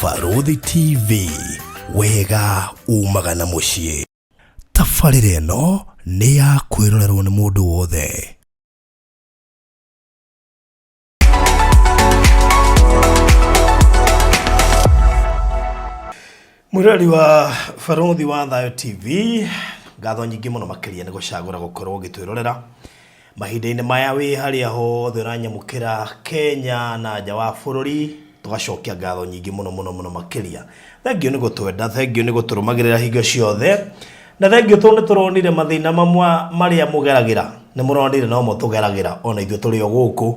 Barũthi TV, wega umaga na mũciĩ. Tabarĩra ĩno nĩ ya kwĩrorerwo nĩ mũndũ wothe. Mwĩroreri wa Barũthi wa Thayũ TV, ngatho nyingĩ mũno makĩria nĩ gũcagũra gũkorwo ũgĩtwĩrorera mahinda-inĩ maya wĩ harĩa hothe ũranyamũkĩra Kenya na nja wa bũrũri, tũgacokia ngatho nyingĩ mũno mũno mũno makĩria. Thengiũ nĩ gũtwenda, thengiũ nĩ gũtũrũmagĩrĩra hingo ciothe, na thengiũ tondũ nĩ tũronire mathĩna mamwe marĩa mũgeragĩra, nĩ mũronire nomo tũgeragĩra ona ithuĩ tũrĩ o gũkũ,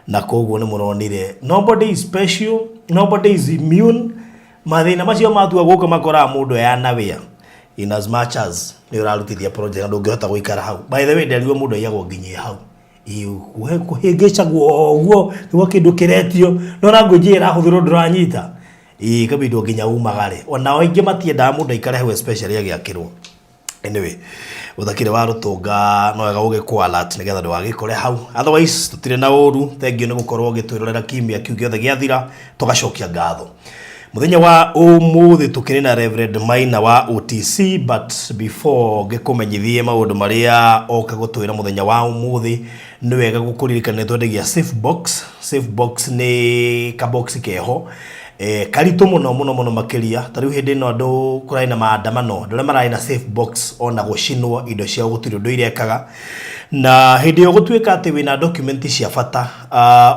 na koguo nĩ mũronire nobody is special, nobody is immune. Mathĩna macio matua gũka makoraga mũndũ e unaware in as much as nĩ ũrarutithia project na ndũngĩhota gũikara hau. By the way nderirwo mũndũ aiyagwo nginya e hau. Ĩĩ kũhĩngĩcagwo o ũguo nĩguo kĩndũ kĩretio no language ĩrĩa ĩrahũthĩrwo ndũranyita. Ĩĩ ĩkabindwo nginya umagare. Onao aingĩ matiendaga mũndũ aikare hau especially agĩakĩrwo. Anyway, ũtakĩrĩ wa rũtũnga no wega ũgĩkũ alert nĩgetha ndũgagĩkore hau. Otherwise tũtirĩ na ũru, thengiũ nĩ gũkorwo ũgĩtwĩrorera kiumia kĩu gĩothe gĩathira, tũgacokia ngatho. Mũthenya wa ũmũthĩ tũkĩrĩ na Reverend Maina wa OTC, but before ngĩkũmenyithie maũndũ marĩa oka gũtwĩra mũthenya wa ũmũthĩ, nĩ wega gũkũririkania twendagia safe box. Safe box nĩ kabox keho karitũ mũno mũno mũno makĩria. Ta rĩu hĩndĩ ĩno andũ kũrarĩ na maandamano, andũ arĩa mararĩ na safe box ona gũcinwo indo ciao gũtirĩ ũndũ irekaga. Na hĩndĩ ĩyo gũtuĩka atĩ wĩna document cia bata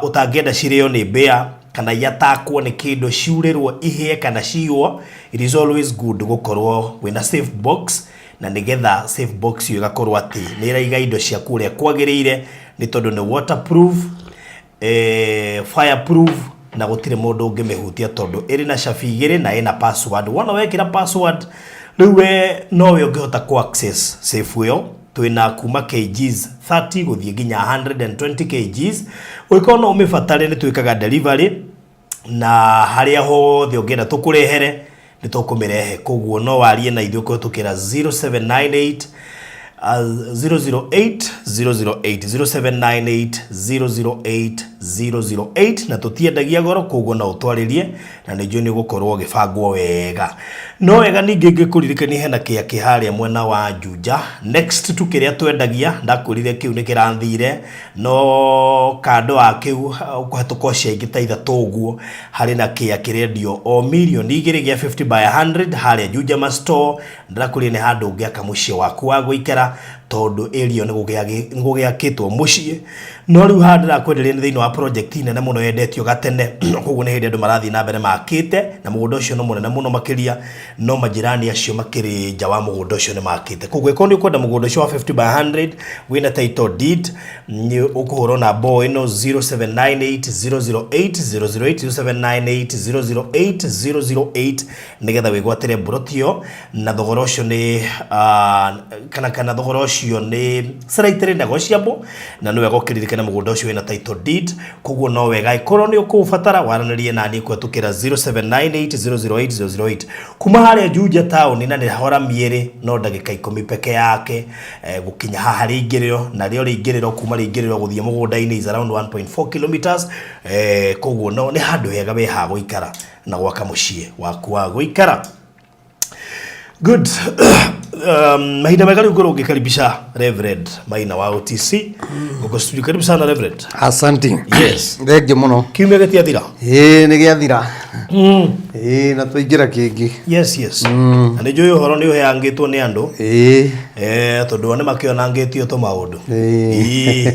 ũtangĩenda cirĩo nĩ mbĩa kana iatakwo nĩ kĩndũ, ciurĩrwo ihĩe kana ciywo, it is always good gũkorwo wĩna safe box, na nĩgetha safe box ĩyo ĩgakorwo atĩ nĩ ĩraiga indo ciaku ũrĩa kwagĩrĩire, nĩ tondũ nĩ waterproof, fireproof, na gũtirĩ mũndũ ũngĩmĩhutia tondũ ĩrĩ na cabi igĩrĩ na ĩna password. Wona wekĩra password rĩu we nowe ũngĩhota kũ access safe ĩyo. Twĩna kuma kgs 30 gũthiĩ nginya 120 kgs. Ũngĩkorwo no ũmĩbatare nĩ twĩkaga delivery, na harĩa hothe ũngĩenda tũkũrehere nĩ tũkũmĩrehe. Koguo no warie na ithuĩ kũhĩtũkĩra 0798 008 008, 0798 008 008, na tũtiendagia goro, koguo no ũtwarĩrie na nĩ njũĩ nĩ ũgũkorwo ũgĩbangwo wega. No wega ningĩ ngĩkũririkania hena kĩa kĩ harĩa mwena wa Juja next tu kĩrĩa twendagia, ndakwĩrire kĩu nĩ kĩrathire, no kando wa kĩu ũkũhetũka ũcio ingĩ ta ithatũ ũguo, harĩ na kĩa kĩrendio o mirioni 2 gĩa 50 by 100 harĩa Juja Store. Ndĩrakwĩrire nĩ handũ ũngĩaka mũciĩ waku wa gũikara tondũ area nĩ gũgĩakĩtwo mũciĩ. No rĩu haha ndĩrakwenderia nĩ thĩinĩ wa project nene mũno yendetio gatene, koguo nĩ hĩndĩ andũ marathiĩ na mbere makĩte, na mũgũnda ũcio nĩ mũnene mũno makĩria, no majirani acio makĩrĩ nja wa mũgũnda ũcio nĩ makĩte. Koguo ĩkorwo nĩ ũkwenda mũgũnda ũcio wa 50 by 100 wĩna title deed, nĩ ũkũhũra namba o ĩno 0798 008 008, 0798 008 008, nĩgetha wĩgwatĩre mburoti ĩyo na thogora ũcio nĩ kana thogora ũcio nĩ slightly negotiable, na nĩ wega ũkĩririkana mũgũnda ũcio wĩna title deed. Koguo no wega ĩkorwo nĩ ũkũũbatara waranĩrie naniĩ kũhetũkĩra 0798 008 008. Kuma harĩa Juja town na nĩ hora mĩerĩ no ndagĩka 10 peke yake gũkinya haha rĩingĩrĩro, na rĩo rĩingĩrĩro kuma rĩingĩrĩro gũthiĩ mũgũnda-inĩ is around 1.4 kilometers. Koguo no nĩ handũ hega we ha gũikara na gwaka mũciĩ waku wa gũikara. Good. Mahinda mega rĩu ngorwo ngĩkaribisha Reverend Maina wa OTC gũkũ studio. Karibu sana Reverend. Asante. Yes. Thengiũ mũno. Kiumia gĩtiathira. Ĩĩ nĩ gĩathira. Ĩĩ na twaingĩra kĩngĩ. Yes. Na nĩ njũĩ ũhoro nĩ ũheangĩtwo nĩ andũ. Ĩĩ. Tondũ o nĩ makĩonangĩtio tũmaũndũ. Ĩĩ. Ĩĩ.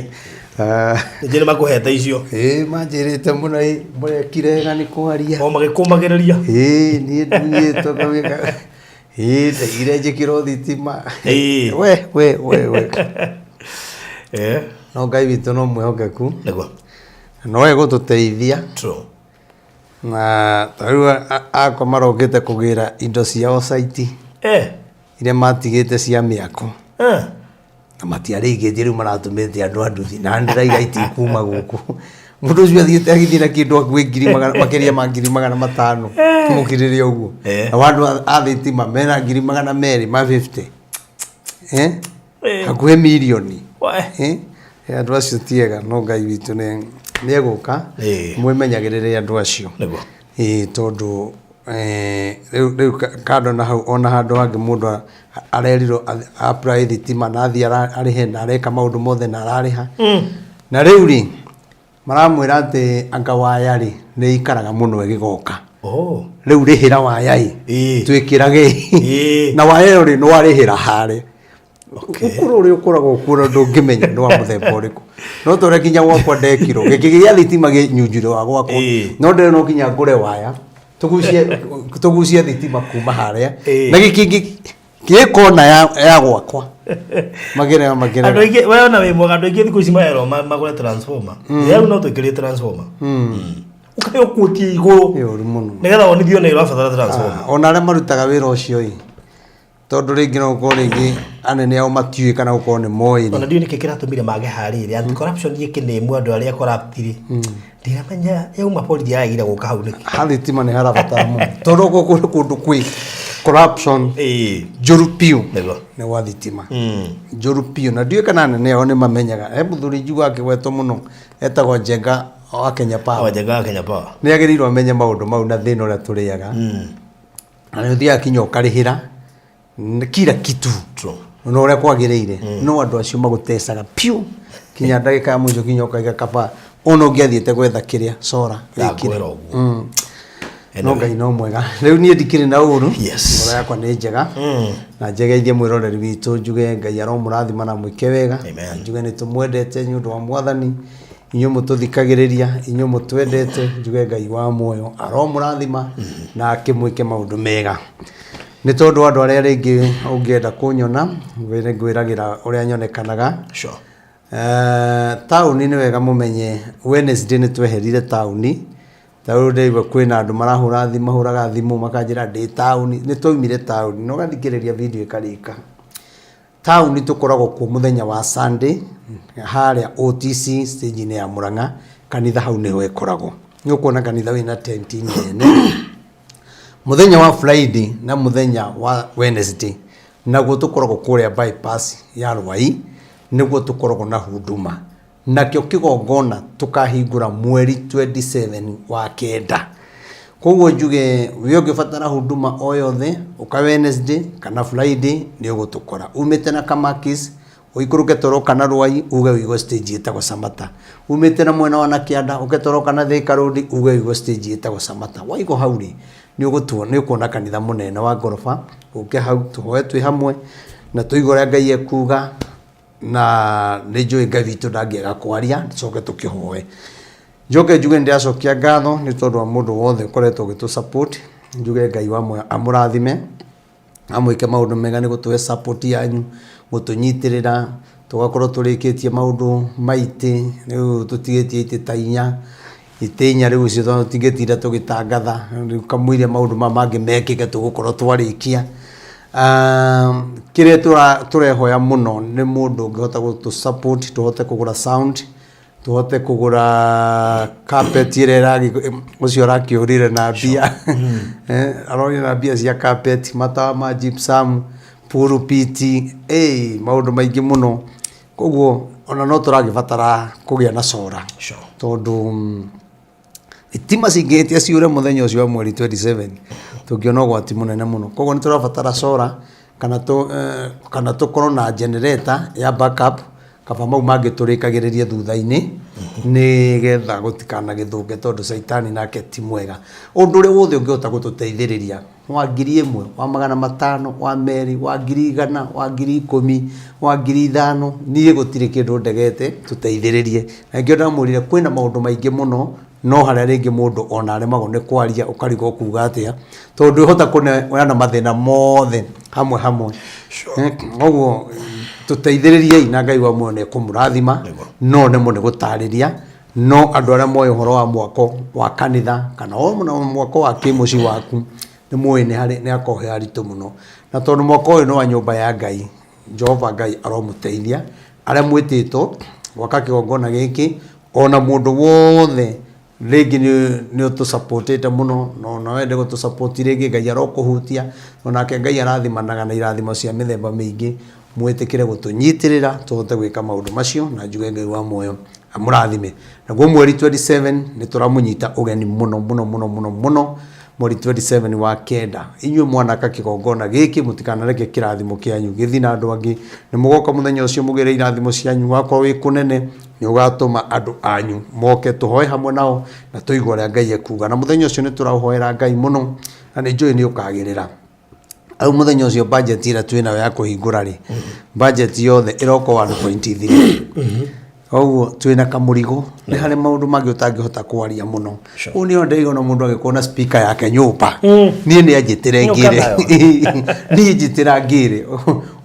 Nĩ njũĩ nĩ makũhete icio. Ĩĩ manjĩrĩte mũno ĩ mũrekire wega nĩ kwaria. O magĩkũmagĩrĩria. Ĩĩ niĩ ndunyĩtwo ngawĩka. Ĩĩ ndaigire njĩkĩrwo thitima. Ĩĩ. We we we we. No Ngai witũ no mwĩhokeku. Nĩguo. No egũtũteithia. True. Na ta rĩu akwa marokĩte kũgĩra indo ciao site. Iria matigĩte cia mĩako. Na matiarĩkĩtie rĩu maratũmĩte andũ a nduthi na ndĩraiga itikuma gũkũ. Mũndũ ũcio athiĩte agĩthiĩ na kĩndũ hakuhĩ ngiri magana makĩria ma 500,000 mũkirĩre ũguo. Nao andũ a thitima mena 250,000. Hakuhĩ mirioni. Andũ acio ti ega no Ngai witũ nĩ egũka. Mwĩmenyagĩrĩre andũ acio. Nĩguo. Tondũ Eh, rĩu rĩu kando na hau ona handũ hangĩ mũndũ arerirwo apply thitima na athiĩ arĩhe na areka maũndũ mothe na ararĩha. Na rĩu rĩ, maramwĩra atĩ anga waya rĩ nĩ ikaraga mũno ĩgĩgoka. Oh. Rĩu rĩhĩra waya ĩ. Twĩkĩrage. Na waya ĩyo rĩ nĩ warĩhĩra harĩa. Ũkũrũ ũrĩa ũkoragwo kuo na ndũngĩmenya nĩ wa mũthemba ũrĩkũ. No ta ũrĩa nginya gwakwa ndekirwo, gĩkĩ gĩa thitima gĩ nyunjurĩ wa gwakwa. No ndĩrĩ no nginya ngũre waya tũgucie tũgucie thitima kuma harĩa. Na gĩkĩngĩ gĩ kona ya gwakwa. Makĩrega makĩrega. Andũ aingĩ we ona wĩ mwega andũ aingĩ thikũ ici marerwo magũre transformer. Rĩu no twĩkĩrie transformer. Ũkahe ũkutie igũrũ. Nĩ ũru mũno. Nĩgetha wonithio nĩ ũrabatara transformer. Ah, ona arĩa marutaga wĩra ũcio ĩ tondũ rĩngĩ no gũkorwo rĩngĩ anene ao matiũĩ kana gũkorwo nĩ moĩ Ona ndiũĩ nĩkĩ kĩratũmire mage harĩrĩ anti corruption ĩkĩnĩmwo andũ arĩa corrupt rĩ. Ndiramenya yauma borithi yagire gũka hau nĩkĩ. Ha thitima nĩ harabatara mũno tondũ gũkũ kũrĩ kũndũ kwĩ corruption njũru biũ. Nĩguo. Nĩ gwa thitima njũru biũ na ndiũĩ kana anene ao nĩ mamenyaga. He mũthuri njiguaga akĩgwetwo mũno etagwo Njenga wa Kenya Power. O Njenga wa Kenya Power. Nĩ agĩrĩirwo amenye maũndũ mau na thĩna ũrĩa tũrĩaga. Na nĩ ũthiaga kinya ũkarĩhĩra kila kitu. True. Na ũrĩa kwagĩrĩire. No andũ acio magũtecaga piũ kinya ndagĩka ya mũico kinya ũkaiga kaba ona ũngĩathiĩte gwetha kĩrĩa cora wĩkĩre. Ndakwĩra ũguo. No Ngai no mwega. Rĩu niĩ ndikĩrĩ na ũru. Yes. Ngoro yakwa nĩ njega. Na njegeithie mwĩroreri witũ njuge Ngai aromũrathima na amwĩke wega. Amen. Njuge nĩ tũmwendete nĩ ũndũ wa Mwathani. Inyuĩ mũtũthikagĩrĩria, inyuĩ mũtwendete, njuge Ngai wa muoyo aromũrathima na akĩmwĩke maũndũ mega. Nĩ tondũ andũ arĩa rĩngĩ ũngĩenda kũnyona, nĩ ngwĩragĩra ũrĩa nyonekanaga. Sure. Eh, taũni nĩ wega mũmenye Wednesday nĩ tweherire taũni. Ta rĩu ndĩraigua kwĩna andũ marahũra thimũ, mahũraga thimũ makanjĩra ndĩ taũni. Nĩ twaumire taũni na ũgathikĩrĩria video ĩkarĩka. Taũni tũkoragwo kuo mũthenya wa Sunday harĩa OTC stage-inĩ ya Murang'a, kanitha hau nĩho ĩkoragwo. Nĩ ũkuona kanitha wĩna tent nene. Mũthenya wa Friday na mũthenya wa Wednesday naguo tũkoragwo kũrĩa bypass ya Rwai, nĩguo tũkoragwo na huduma. Nakĩo kĩgongona tũkahingũra mweri 27 wa kenda. Koguo njuge we ũngĩbatara huduma o yothe, ũka Wednesday kana Friday nĩ ũgũtũkora. Umĩte na Kamakis, ũikũrũke Toro kana Rwai, uge ũigwe stage ĩtagwo Samata. Umĩte na mwena wa Nakĩanda, ũke Toro kana Thika Road, uge ũigwe stage ĩtagwo Samata. Waigwo hau rĩ, nĩ ũgũtuo, nĩ ũkuona kanitha mũnene wa ngoroba, ũke hau tũhoe twĩ hamwe, na tũigue ũrĩa Ngai ekuga. Na nĩ njũĩ Ngai witũ ndangĩaga kwaria, tũcoke tũkĩhoe. Njoke njuge nĩ ndĩracokia ngatho nĩ tondũ wa mũndũ wothe ũkoretwo ũgĩtũ support, njuge Ngai wa muoyo amũrathime, amwĩke maũndũ mega nĩ gũtũhe support yanyu, gũtũnyitĩrĩra, tũgakorwo tũrĩkĩtie maũndũ ma itĩ, rĩu tũtigĩtie itĩ ta inya, itĩ inya rĩu icio tũtingĩtinda tũgĩtangatha, rĩu kamũira maũndũ maya mangĩ mekĩke tũgũkorwo twarĩkia. Kĩrĩa tũrehoya mũno nĩ mũndũ ũngĩhota gũtũ support tũhote kũgũra sound, tũhote kũgũra carpet ĩrĩa ũcio arakĩũrire na mbia, arorire na mbia cia carpet, matawa ma gypsum, pulpit, maũndũ maingĩ mũno. Koguo ona no tũragĩbatara kũgĩa na solar tondũ thitima cingĩhĩtia ciũre mũthenya ũcio wa mweri 27 tũngĩona ũgwati mũnene mũno. Koguo nĩ tũrabatara solar kana tũ kana tũkorwo na generator ya backup kaba mau mangĩ tũrĩkagĩrĩrie thutha-inĩ nĩgetha gũtikanagĩthũke tondũ caitani nake ti mwega. Ũndũ ũrĩa wothe ũngĩhota gũtũteithĩrĩria wa 1000, wa 500, wa merĩ, wa 100,000, wa 10,000, wa 5,000, niĩ gũtirĩ kĩndũ ndegete tũteithĩrĩrie. Na nĩkĩo ndamwĩrire kwĩna maũndũ maingĩ mũno, no harĩa rĩngĩ mũndũ ona aremagwo nĩ kwaria ũkarigwo ũkuga atĩa, tondũ ndwĩhota kũneana mathĩna mothe hamwe hamwe. Koguo tũteithĩrĩriei na Ngai wa muoyo nĩ ekũmũrathima, no nemwo nĩ gũtarĩria, no andũ arĩa moĩ ũhoro wa mwako wa kanitha kana ona mwako wa kĩmũciĩ waku, nĩ mũĩ nĩ harĩ nĩ hakoragwo he haritũ mũno. Na tondũ mwako ũyũ nĩ wa nyũmba ya Ngai, Jehova Ngai aromũteithia, arĩa mwĩtĩtwo gwaka kĩgongona gĩkĩ, ona mũndũ wothe rĩngĩ nĩ ũtũ support ĩte mũno, na ona wende gũtũ support rĩngĩ, Ngai arokũhutia, onake Ngai arathimanaga na irathimo cia mĩthemba mĩingĩ, mwĩtĩkĩre gũtũnyitĩrĩra tũhote gwĩka maũndũ macio, na njuge Ngai wa muoyo amũrathime. Naguo mweri 27 nĩ tũramũnyita ũgeni mũno mũno mũno mũno mũno, Mweri 27 wa kenda. Inyuĩ mwanaka kĩgongona gĩkĩ mũtikanareke kĩrathimo kĩanyu gĩthiĩ na andũ angĩ. Nĩ mũgoka mũthenya ũcio mũgĩre irathimo cianyu wakorwo wĩ kũnene nĩ ũgatũma andũ anyu moke tũhoe hamwe nao na tũigue ũrĩa Ngai ekuga. Na mũthenya ũcio nĩ tũraũhoera Ngai mũno na nĩ njũĩ nĩ ũkagĩrĩra. Rĩu mũthenya ũcio budget ĩrĩa twĩ nayo ya kũhingũra rĩ, budget yothe ĩroka 1.3. Koguo twĩna kamũrigo, nĩ harĩ maũndũ mangĩ ũtangĩhota kwaria mũno. Ũũ nĩyo ndĩraigua ona mũndũ agĩkorwo na speaker yake nyũmba. Niĩ nĩ anjĩtĩre Nĩ ngĩre. ũka nayo. Niĩ njĩtĩra ngĩre.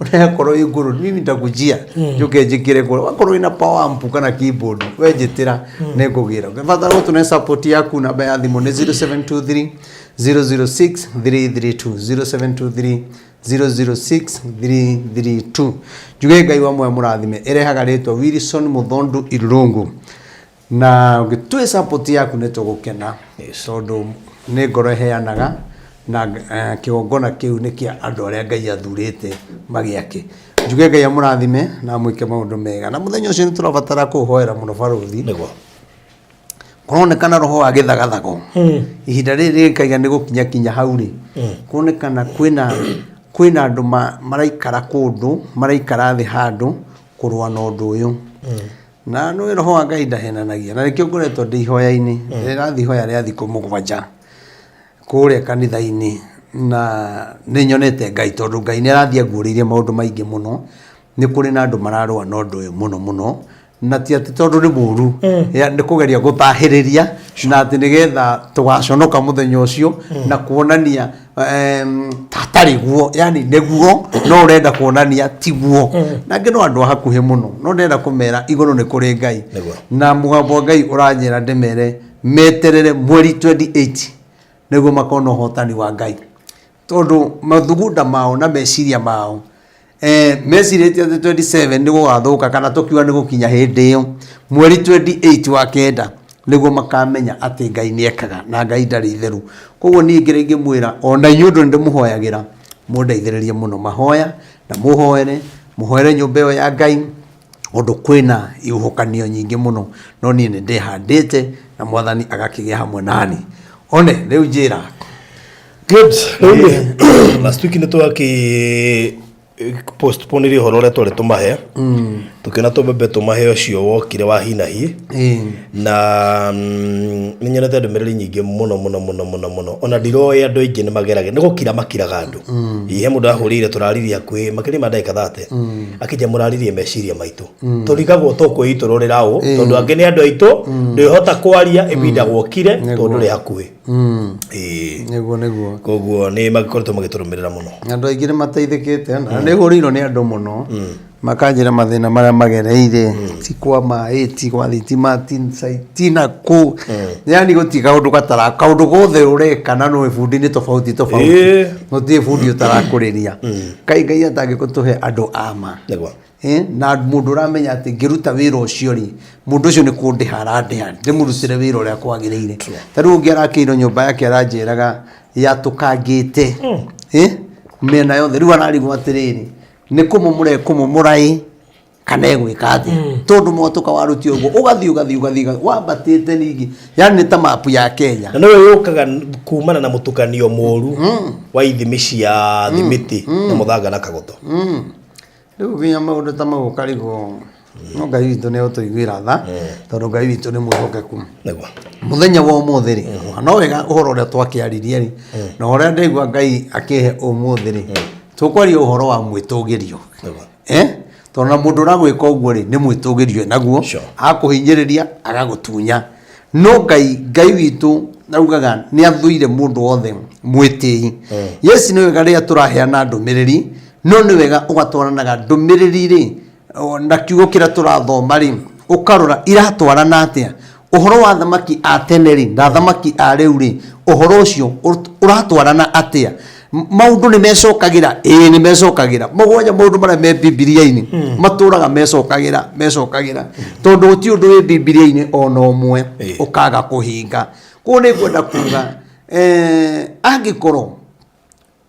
Onakorwo wĩ ngũrũ, mimi nitakujia. Njũke njĩkĩre kũrĩa. Wakorwo wĩna power amp kana keyboard, we njĩtĩra nĩngũgĩra. Ũngĩbatara gũtũne support yaku, namba ya thimũ nĩ 0723 006 332 0723 006 332. Njuge Ngai wa muoyo mũrathime. Ĩrehaga rĩtwa Wilson Mũthondu Irũrũngũ. Na ũngĩtũhe support yaku nĩ tũgũkena. Tondũ nĩ ngoro ĩheanaga na kĩgongona kĩu nĩ kĩa andũ arĩa Ngai athurĩte magĩake. Njuge Ngai amũrathime na amwĩke maũndũ mega. Na mũthenya ũcio nĩ tũrabatara kũũhoera mũno barũthi. Nĩguo. Kũronekana roho wa gĩthagathago ihinda rĩrĩ rĩkaiga nĩ gũkinya kinya hau rĩ, kuonekana kwĩna kwĩna andũ maraikara kũndũ, maraikara thĩ handũ kũrũa na ũndũ ũyũ. Na nĩũĩ roho wa Ngai ndahenanagia, na nĩkĩo ngoretwo ndĩ ihoya-inĩ, ndĩrathiĩ ihoya rĩa thikũ 7 kũrĩa kanitha-inĩ, na nĩ nyonete Ngai tondũ Ngai nĩ arathiĩ anguũrĩirie maũndũ maingĩ mũno. Nĩ kũrĩ na andũ mararũa na ũndũ ũyũ mũno mũno, na ti atĩ tondũ nĩ mũru, nĩ kũgeria gũthahĩrĩria na atĩ nĩgetha tũgaconoka mũthenya ũcio na kuonania hatarĩ guo, yani nĩguo no ũrenda kuonania tiguo. Na angĩ no andũ a hakuhĩ mũno, no ndĩrenda kũmera igũrũ nĩ kũrĩ Ngai. Na mũgambo wa Ngai ũranjĩra ndĩmere meterere mweri 28 nĩguo makona ũhotani wa Ngai, tondũ mathugunda mao na meciria mao mecirĩtie atĩ 27 nĩ gũgathũka, kana tũkiuga nĩ gũkinya hĩndĩ ĩyo mweri 28 wa kenda nĩguo makamenya atĩ Ngai nĩ ekaga na Ngai ndarĩ itherũ. Koguo niĩ ngĩrĩa ingĩmwĩra ona inyuĩ ũndũ nĩndĩmũhoyagĩra, mũndeithĩrĩrie mũno mahoya na mũhoere, mũhoere nyũmba ĩyo ya Ngai, ũndũ kwĩna ihuhũkanio nyingĩ mũno, no niĩ nĩ ndĩhandĩte na Mwathani agakĩgĩa hamwe nani. One rĩu njĩra. Good. Rĩu rĩ, last week nĩ twakĩ postpone ũhoro ũrĩa twarĩ tũmahe, tũkĩona tũmbembe tũmahe ũcio wokire wa hi na hi. Na nĩ nyonete ndũmĩrĩri nyingĩ mũno mũno mũno mũno mũno, ona ndiroĩ andũ aingĩ nĩ mageragĩra nĩ gũkira makiraga andũ. He mũndũ ahũrĩire tũraririe hakuhĩ makĩria ma ndagĩka 30 akĩnjia mũraririe meciria maitũ, tũrigagwo tũkwĩitũrũrĩra ũ, tondũ angĩ nĩ andũ aitũ, ndwĩhota kwaria ĩbinda gwokire tondũ ndũrĩ hakuhĩ. Ĩĩ. Nĩguo nĩguo. Koguo nĩ magĩkoretwo magĩtũrũmĩrĩra mũno. Andũ aingĩ nĩ mateithĩkĩte na nĩ hũrĩirwo nĩ andũ mũno makanjĩra mathĩna marĩa magereire, ti kwa maĩ, ti gwa thitima, ti ti na kũ, yani gũtirĩ kaũndũ gatara, kaũndũ gothe ũreka na nĩ bundi nĩ tofauti tofauti, gũtirĩ bundi ũtarakũrĩria. Kaĩ Ngai atangĩgũtũhe andũ a ma? Nĩguo. Na mũndũ ũramenya atĩ ngĩruta wĩra ũcio rĩ, mũndũ ũcio nĩ kũndĩha arandĩha ndĩmũrutĩre wĩra ũrĩa kwagĩrĩire. Ta rĩu ũngĩ arakĩirwo nyũmba yake aranjĩraga yatũkangĩte mĩena yothe, rĩu ararigwo atĩrĩrĩ, nĩ kũmomora ĩkũmomora ĩ kana ĩgwĩka atĩa, tondũ mwatũka warutio ũguo ũgathiĩ ũgathiĩ ũgathiĩ wambatĩte ningĩ, yani nĩ ta mapu ya Kenya. Na nĩwe yũkaga kumana na mũtukanio mũru wa ithimi cia thimiti na mũthanga na kagoto. Rĩu nginya maũndũ ta mau ũkarigwo, no Ngai witũ nĩ egũtũiguĩra tha, tondũ Ngai witũ nĩ mwĩhokeku. Nĩguo. Mũthenya wa ũmũthĩ rĩ, no wega ũhoro ũrĩa twakĩaririe rĩ, na ũrĩa ndaigua Ngai akĩhe ũmũthĩ rĩ, tũkwaria ũhoro wa mwĩtũgĩrio. Nĩguo. Tondũ na mũndũ ũragwĩka ũguo rĩ, nĩ mwĩtũgĩrio enaguo, akũhinyĩrĩria agagũtunya. No Ngai, Ngai witũ augaga nĩ athũire mũndũ wothe mwĩtĩi. Yes, nĩ wega rĩrĩa tũraheana ndũmĩrĩri, no nĩ wega ũgatwaranaga ndũmĩrĩri rĩ na kiugo kĩrĩa tũrathoma rĩ, ũkarora iratwarana atĩa. Ũhoro wa athamaki a tene rĩ na athamaki a rĩu rĩ, ũhoro ũcio ũratwarana atĩa? Maũndũ nĩ mecokagĩra? Ĩĩ, nĩ mecokagĩra. Mũgwanja maũndũ marĩa me Bibilia-inĩ matũraga mecokagĩra, mecokagĩra, tondũ gũtirĩ ũndũ wĩ Bibilia-inĩ ona ũmwe ũkaga kũhinga. Koguo nĩ ngwenda kuga angĩkorwo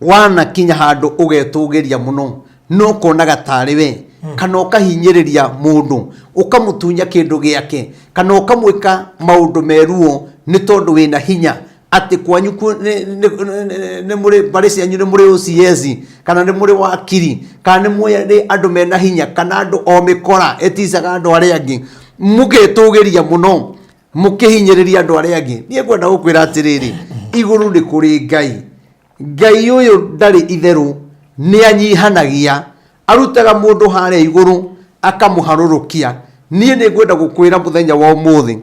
wanakinya handũ ũgetũgĩria mũno no ũkonaga tarĩ we, kana ũkahinyĩrĩria mũndũ, ũkamũtunya kĩndũ gĩake, kana ũkamwĩka maũndũ me ruo nĩ tondũ wĩna hinya. Atĩ kwanyu nĩ mũrĩ mbarĩ cianyu nĩ mũrĩ OCS kana nĩ mũrĩ wakiri kana nĩ mũrĩ andũ mena hinya kana andũ o mĩkora ĩticaga andũ arĩa angĩ, mũgetũgĩria mũno mũkĩhinyĩrĩria andũ arĩa angĩ. Niĩ ngwenda gũkwĩra atĩrĩrĩ, igũrũ nĩ kũrĩ Ngai. Ngai ũyũ ndarĩ itherũ, nĩ anyihanagia, arutaga mũndũ harĩa igũrũ akamũharũrũkia. Niĩ nĩ ngwenda gũkwĩra mũthenya wa ũmũthĩ,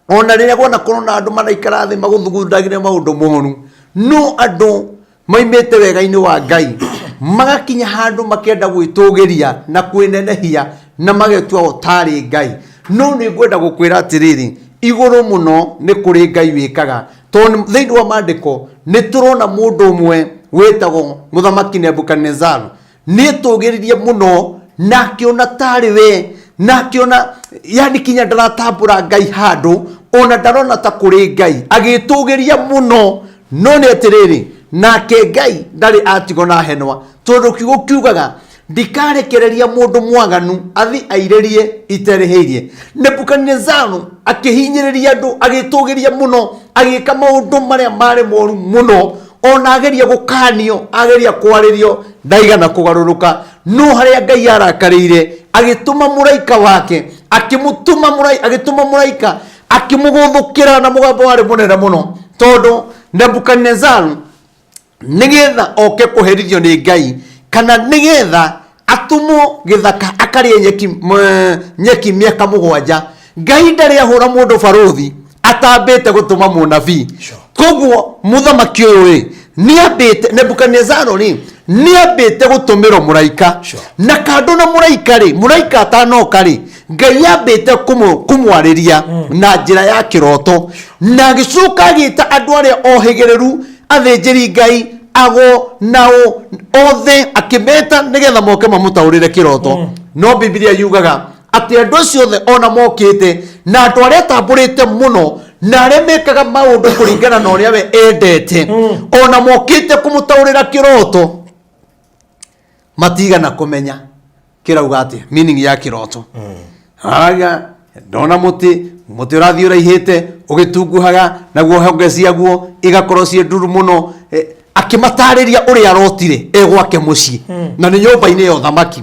ona rĩrĩa gwanakorwo na andũ maraikara thĩ magũthugundagĩre maũndũ moru, no andũ maimĩte wega-inĩ wa Ngai magakinya handũ makenda gwĩtũgĩria na kwĩnenehia na magetua o tarĩ Ngai. No nĩ ngwenda gũkwĩra atĩrĩrĩ, igũrũ mũno nĩ kũrĩ Ngai wĩkaga, tondũ thĩinĩ wa maandĩko nĩ tũrona mũndũ ũmwe wĩtagwo Mũthamaki Nebukadnezaru nĩetũgĩririe mũno na akĩona tarĩ we, na akĩona yani kinya ndaratambũra Ngai handũ ona ndarona ta kũrĩ Ngai, agĩtũgĩria mũno. No nĩ atĩrĩrĩ, nake Ngai ndarĩ atigwo na henwa, tondũ kiugo kiugaga ndikarekereria mũndũ mwaganu athi airĩrie iterĩhĩirie. Nebukadnezaru akĩhinyĩrĩria andũ, agĩtũgĩria mũno, agĩka maũndũ marĩa marĩ moru mũno. Ona ageria gũkanio, ageria kwarĩrio, ndaigana kũgarũrũka. No harĩa Ngai arakarĩire, agĩtũma mũraika wake, akĩmũtũma mũraika, agĩtũma mũraika akĩmũgũthũkĩra na mũgambo warĩ mũnene mũno, tondũ Nebukadnezaru nĩgetha oke kũherithio nĩ Ngai, kana nĩgetha atũmwo gĩthaka akarĩe nyeki mĩaka 7. Ngai ndarĩ ahũra mũndũ barũthi atambĩte gũtũma mũnabii. Koguo mũthamaki ũyũ rĩ, nĩambĩte, Nebukadnezaro rĩ, nĩambĩte gũtũmĩrwo mũraika. Na kando na mũraika rĩ, mũraika atanoka rĩ, Ngai ambĩte kũmwarĩria na njĩra ya kĩroto, na agĩcoka agĩta andũ arĩa ohĩgĩrĩru, athĩnjĩri Ngai, ago nao othe akĩmeta nĩgetha moke mamũtaũrĩre kĩroto. No Bibilia yugaga atĩ andũ acio othe ona mokĩte na andũ arĩa atambũrĩte mũno na arĩa mekaga maũndũ kũringana na ũrĩa we endete, ona mokĩte kũmũtaũrĩra kĩroto, matigana kũmenya kĩrauga atĩa, meaning ya kĩroto. Araga ndona mũtĩ, mũtĩ ũrathiĩ ũraihĩte ũgĩtunguhaga, naguo honge ciaguo igakorwo ciĩ nduru mũno. Akĩmatarĩria ũrĩa arotire e gwake mũciĩ, na nĩ nyũmba-inĩ ya ũthamaki.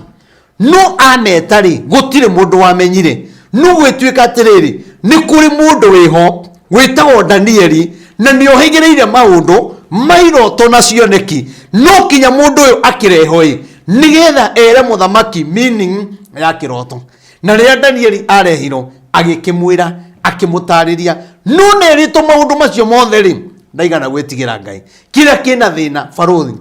No ameta rĩ, gũtirĩ mũndũ wamenyire. No gwĩtuĩka atĩrĩrĩ, nĩ kũrĩ mũndũ wĩho wĩtagwo Danieli, na nĩ ohĩgĩrĩire maũndũ ma iroto na cioneki. No kinya mũndũ ũyũ akĩrehwo ĩ, nĩgetha ere mũthamaki meaning ya kĩroto. Na rĩrĩa Danieli arehirwo, agĩkĩmwĩra, akĩmũtarĩria. No nerĩtwo maũndũ macio mothe rĩ, ndaigana gwĩtigĩra Ngai. Kĩrĩa kĩna thĩna barũthi,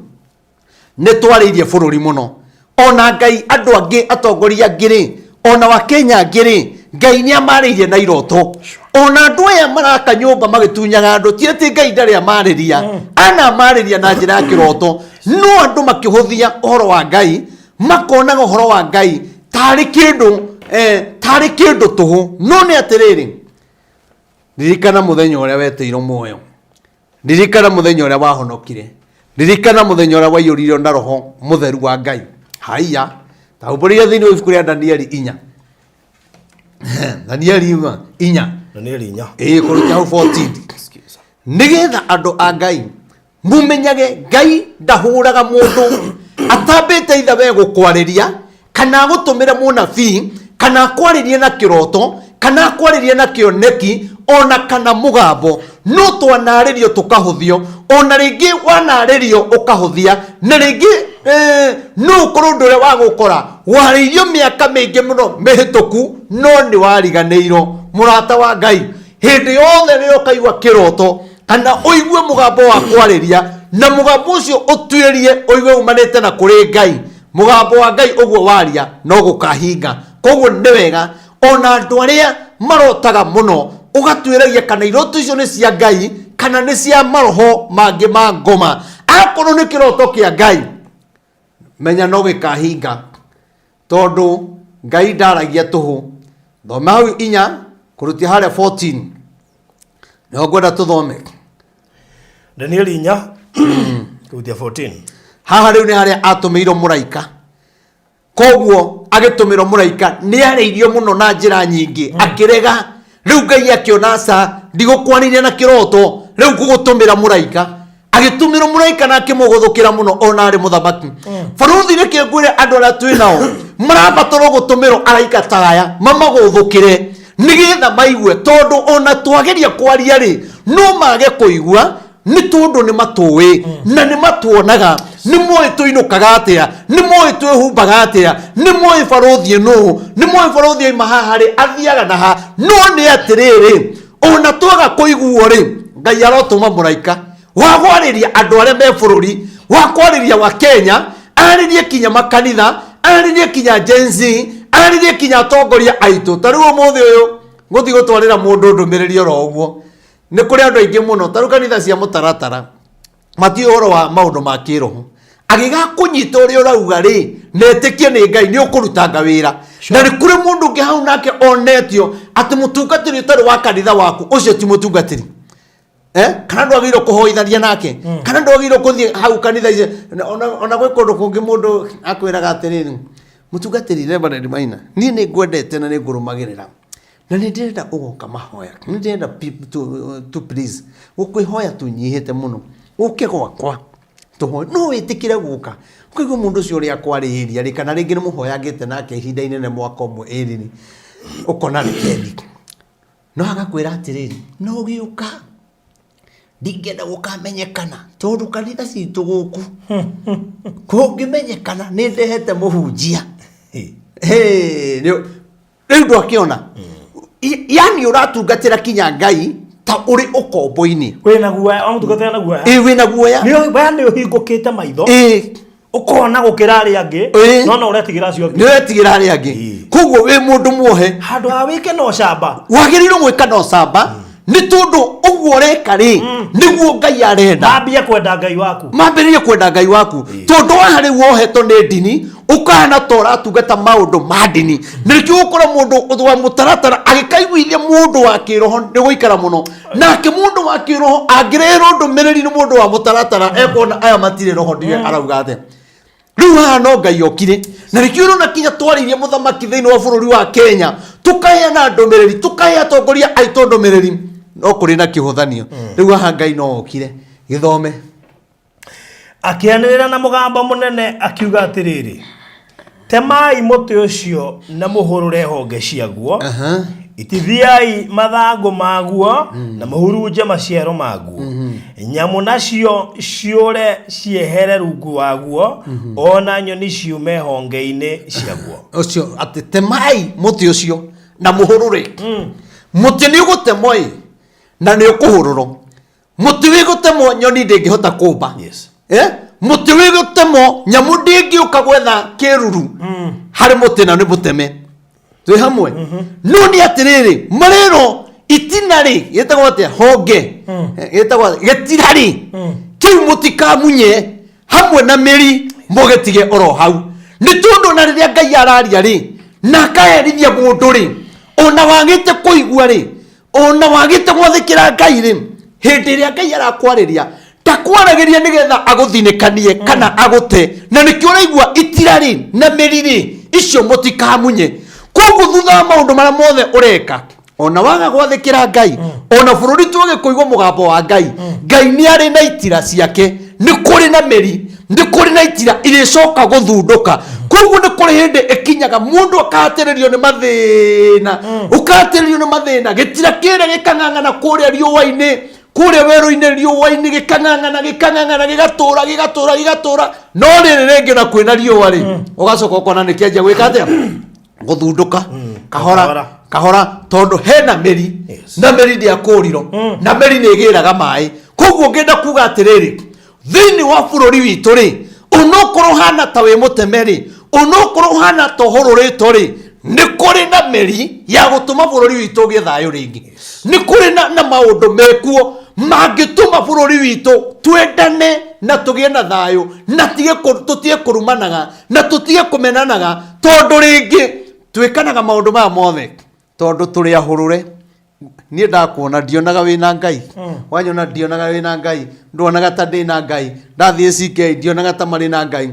nĩ twarĩirie bũrũri mũno. Ona Ngai andũ angĩ, atongoria angĩ rĩ, ona wa Kenya angĩ rĩ, Ngai nĩ amarĩirie na iroto. Ona andũ aya maraka nyũmba magĩtunyaga andũ, ti atĩ Ngai ndarĩ amarĩria, anamarĩria na njĩra ya kĩroto. No andũ makĩhũthia ũhoro wa Ngai, makonaga ũhoro wa Ngai tarĩ kĩndũ, tarĩ kĩndũ tũhũ. No nĩ atĩrĩrĩ, ririkana mũthenya ũrĩa wetĩirwo muoyo, ririkana mũthenya ũrĩa wahonokire, ririkana mũthenya ũrĩa waiyũririo na Roho Mũtheru wa Ngai. Haiya, ta humbũrĩria thĩinĩ wa ibuku rĩa Danieli 4. Danieli 4. Danieli 4. Ĩĩ, kũruta hau 14. Excuse. Nĩgetha andũ a Ngai mumenyage Ngai ndahũraga mũndũ atambĩte itha we gũkwarĩria, kana agũtũmĩre mũnabii, kana akwarĩrie na kĩroto, kana akwarĩrie na kĩoneki, ona kana mũgambo. No twanarĩrio tũkahũthio, ona rĩngĩ wanarĩrio ũkahũthia, na rĩngĩ no ũkorwo ũndũ ũrĩa wagũkora warĩirio mĩaka mĩingĩ mũno mĩhĩtũku, no nĩ wariganĩirwo. Mũrata wa Ngai, hĩndĩ yothe rĩrĩa ũkaigua kĩroto kana ũigue mũgambo wa kwarĩria, na mũgambo ũcio ũtuĩrie ũigue umanĩte na kũrĩ Ngai, mũgambo wa Ngai ũguo waria no gũkahinga. Koguo nĩ wega ona andũ arĩa marotaga mũno ũgatuĩragia kana iroto icio nĩ cia Ngai kana nĩ cia maroho mangĩ ma ngoma. Akorwo nĩ kĩroto kĩa Ngai, menya no gĩkahinga, tondũ Ngai ndaragia tũhũ. Thoma hau 4 kũrutia harĩa 14, nĩho ngwenda tũthome. Danieli 4 kũrutia 14. Haha rĩu nĩ harĩa atũmĩirwo mũraika. Koguo agĩtũmĩrwo mũraika nĩ arĩirio mũno na njĩra nyingĩ, akĩrega. Rĩu Ngai akĩona aca, ndigũkwarĩria na kĩroto, Rĩu ngũgũtũmĩra mũraika. Agĩtũmĩrwo mũraika na akĩmũgũthũkĩra mũno ona arĩ mũthamaki. Barũthi, reke ngwĩre, andũ arĩa twĩ nao marabatarwo gũtũmĩrwo araika ta aya mamagũthũkĩre nĩgetha maigue, tondũ ona twageria kwaria rĩ, no mage kũigua, nĩ tondũ nĩ matũĩ na nĩ matuonaga, nĩ moĩ tũinũkaga atĩa, nĩ moĩ twĩhumbaga atĩa, nĩ moĩ barũthi nũ, nĩ moĩ barũthi aima haha rĩ, athiaga na ha. No nĩ atĩrĩrĩ, ona twaga kũiguo rĩ, Ngai arotũma mũraika wa kwarĩria andũ arĩa me bũrũri, wa kwarĩria wa Kenya, arĩrie kinya makanitha, arĩrie kinya Gen Z, arĩrie kinya atongoria aitũ. Ta rĩu ũmũthĩ ũyũ gũthiĩ gũtwarĩra mũndũ ndũmĩrĩri oro ũguo, nĩ kũrĩ andũ aingĩ mũno, ta rĩu kanitha cia mũtaratara matiũĩ ũhoro wa maũndũ ma kĩroho. Agĩgakũnyita ũrĩa ũrauga rĩ, na etĩkie nĩ Ngai, nĩ ũkũrutanga wĩra. Na nĩ kũrĩ mũndũ ũngĩ hau nake onetio atĩ mũtungatĩri ũtarĩ wa kanitha waku ũcio ti mũtungatĩri. Eh? Kana ndwagĩrĩirwo kũhoithania nake, kana ndwagĩrĩirwo kũthiĩ hau kanitha icio. Ona gwĩ kũndũ kũngĩ mũndũ akwĩraga atĩrĩrĩ, mũtungatĩri Reverend Maina, niĩ nĩ ngwendete na nĩ ngũrũmagĩrĩra na nĩ ndĩrenda ũgoka mahoya, nĩ ndĩrenda to please gũkwĩhoya tũnyihĩte mũno ũke gwakwa tũhoe, no wĩtĩkĩre gũka? Ũkaigua mũndũ ũcio ũrĩa akwarĩrĩria rĩ, kana rĩngĩ nĩ mũhoyangĩte nake ihinda inene, mwaka ũmwe ĩrĩ rĩ, ũkona reke thiĩ. No agakwĩra atĩrĩrĩ, no ũgĩũka ndingĩenda gũkamenyekana, tondũ kanitha citũ gũkũ kũngĩmenyekana nĩ ndehete mũhunjia. Hey, rĩu ndwakĩona yani ũratungatĩra kinya Ngai ta ũrĩ ũkombo-inĩ. Wĩna guoya, wamũtungatĩra na guoya. Ĩ, wĩna guoya. Nĩ we nĩ ũhingũkĩte maitho, ũkona gũkĩra arĩa angĩ. No no ũretigĩra acio angĩ. Nĩ ũretigĩra arĩa angĩ. Koguo wĩ mũndũ muohe. Handũ ha wĩke na ũcamba. Wagĩrĩirwo gwĩka na ũcamba, nĩ tondũ ũguo ũreka rĩ, nĩguo Ngai arenda. Mambie kwenda Ngai waku. Mambĩrĩrie kwenda Ngai waku, tondũ waha rĩu wohetwo nĩ ndini, ũkahana ta ũratungata maũndũ ma ndini. Na nĩkĩo ũgũkora mũndũ wa mũtaratara agĩkaiguithia mũndũ wa kĩroho nĩ gũikara mũno nake. Mũndũ wa kĩroho angĩreherwo ndũmĩrĩri nĩ mũndũ wa mũtaratara, ekuona aya matirĩ roho, ndiwe arauga atĩa. Rĩu haha no Ngai okire, na nĩkĩo ũrona kinya twarĩirie mũthamaki thĩinĩ wa bũrũri wa Kenya, tũkaheana ndũmĩrĩri, tũkahe atongoria aitũ ndũmĩrĩri, no kũrĩ na kĩhũthanio. Rĩu haha Ngai no okire. Gĩthome. Akĩanĩrĩra na mũgambo mũnene akiuga atĩrĩrĩ, temai mũtĩ ũcio na mũhũrũre honge ciaguo, itithiai mathangũ maguo na mũhurunje maciaro maguo, nyamũ nacio ciũre ciehere rungu waguo, o na nyoni ciume honge-inĩ ciaguo. Ũcio atĩ temai mũtĩ ũcio na mũhũrũre. Mũtĩ nĩ ũgũtemwo ĩ, na nĩ ũkũhũrũrwo. Mũtĩ wĩ gũtemwo, nyoni ndĩngĩhota kũmba. Eh? Mũtĩ wĩ gũtemwo, nyamũ ndĩngĩũka gwetha kĩruru harĩ mũtĩ na nĩ mũteme. Twĩ hamwe? No nĩ atĩrĩrĩ, marĩrwo itina rĩ, gĩtagwo atĩa? Honge. Gĩtagwo atĩa? Gĩtira rĩ, kĩu mũtikamunye hamwe na mĩri, mũgĩtige oro hau. Nĩ tondũ na rĩrĩa Ngai araria rĩ, na akaherithia mũndũ rĩ, ona wagĩte kũigua rĩ, ona wagĩte gwathĩkĩra Ngai rĩ, hĩndĩ ĩrĩa Ngai arakwarĩria, ndakwaragĩria nĩgetha agũthinĩkanie kana agũte. Na nĩkĩo ũraigua itira rĩ na mĩri rĩ, icio mũtikamunye. Koguo thutha wa maũndũ marĩa mothe ũreka, ona waga gwathĩkĩra Ngai, ona bũrũri twage kũigua mũgambo wa Ngai, Ngai nĩ arĩ na itira ciake, nĩ kũrĩ na mĩri, nĩ kũrĩ na itira irĩcoka gũthundũka. Koguo nĩ kũrĩ hĩndĩ ĩkinyaga mũndũ akahatĩrĩrio nĩ mathĩna, ũkahatĩrĩrio nĩ mathĩna, gĩtira kĩrĩa gĩkang'ang'ana kũrĩa riũa-inĩ, kũrĩa werũ-inĩ riũa-inĩ, gĩkang'ang'ana, gĩkang'ang'ana, gĩgatũra, gĩgatũra, gĩgatũra. No rĩrĩ rĩngĩ na kwĩna riũa rĩ, ũgacoka ũkona nĩ kĩanjia gwĩka atĩa? Gũthundũka kahora. Kahora. Kahora, tondũ hena mĩri. Na mĩri ndĩakũrirwo, na mĩri nĩ ĩgĩraga maĩ. Koguo ngĩenda kuga atĩrĩrĩ, thĩinĩ wa bũrũri witũ rĩ, onokorwo ũhana ta wĩ mũteme rĩ, onokorwo ũhana ta ũhũrũrĩtwo rĩ, nĩ kũrĩ na mĩri ya gũtũma bũrũri witũ ũgĩe thayũ rĩngĩ. Nĩ kũrĩ na maũndũ mekuo mangĩtũma bũrũri witũ twendane na tũgĩe na thayũ, na tũtige kũrumanaga na tũtige kũmenanaga, tondũ rĩngĩ twĩkanaga maũndũ maya mothe tondũ tũrĩ ahũrũre. Niĩ ndakuona ndionaga wĩna Ngai, wanyona ndionaga wĩna Ngai, nduonaga ta ndĩna Ngai, ndathiĩ CK ndionaga ta marĩ na Ngai.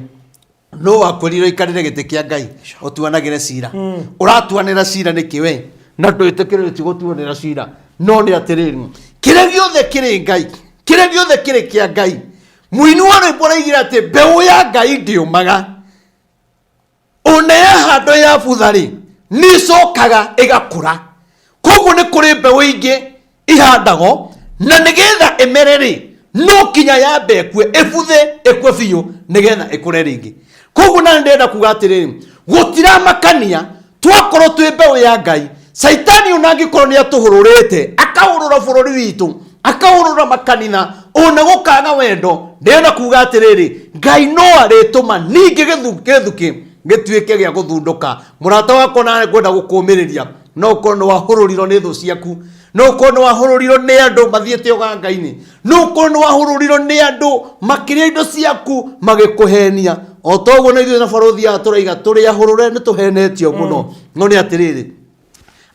No wakwĩrire ũikarĩre gĩtĩ kĩa Ngai ũtuanagĩre cira. Ũratuanĩra cira nĩkĩ we na ndwĩtĩkĩrĩtio gũtuanĩra cira? No nĩ atĩrĩrĩ, Kĩrĩa gĩothe kĩrĩ Ngai, kĩrĩa gĩothe kĩrĩ kĩa Ngai. Mũini wa rwĩmbo araigire atĩ mbeũ ya Ngai ndĩũmaga, ona yahandwo yabutha rĩ, nĩ ĩcokaga ĩgakũra. Koguo nĩ kũrĩ mbeũ ingĩ ihandagwo na nĩgetha ĩmere rĩ, no kinya yambe ĩkue, ĩbuthe, ĩkue biũ nĩgetha ĩkũre rĩngĩ. Koguo na ndĩrenda kuga atĩrĩrĩ, gũtiramakania twakorwo twĩ mbeũ ya Ngai. Caitani ona angĩkorwo nĩ atũhũrũrĩte, akahũrũra bũrũri witũ, akahũrũra makanitha, ona gũkaga wendo, ndĩrenda kuga atĩrĩrĩ, Ngai no arĩtũma ningĩ gĩthukĩ gĩtuĩke gĩa gũthundũka. Mũrata wakwa, na ngwenda gũkũmĩrĩria, no ũkorwo nĩ wahũrũrirwo nĩ thũ ciaku, no ũkorwo nĩ wahũrũrirwo nĩ andũ mathiĩte ũganga-inĩ, no ũkorwo nĩ wahũrũrirwo nĩ andũ makĩrĩa indo ciaku magĩkũhenia. O ta ũguo na ithuĩ na barũthi aya tũraiga tũrĩ ahũrũre, nĩ tũhenetio mũno. No nĩ atĩrĩrĩ,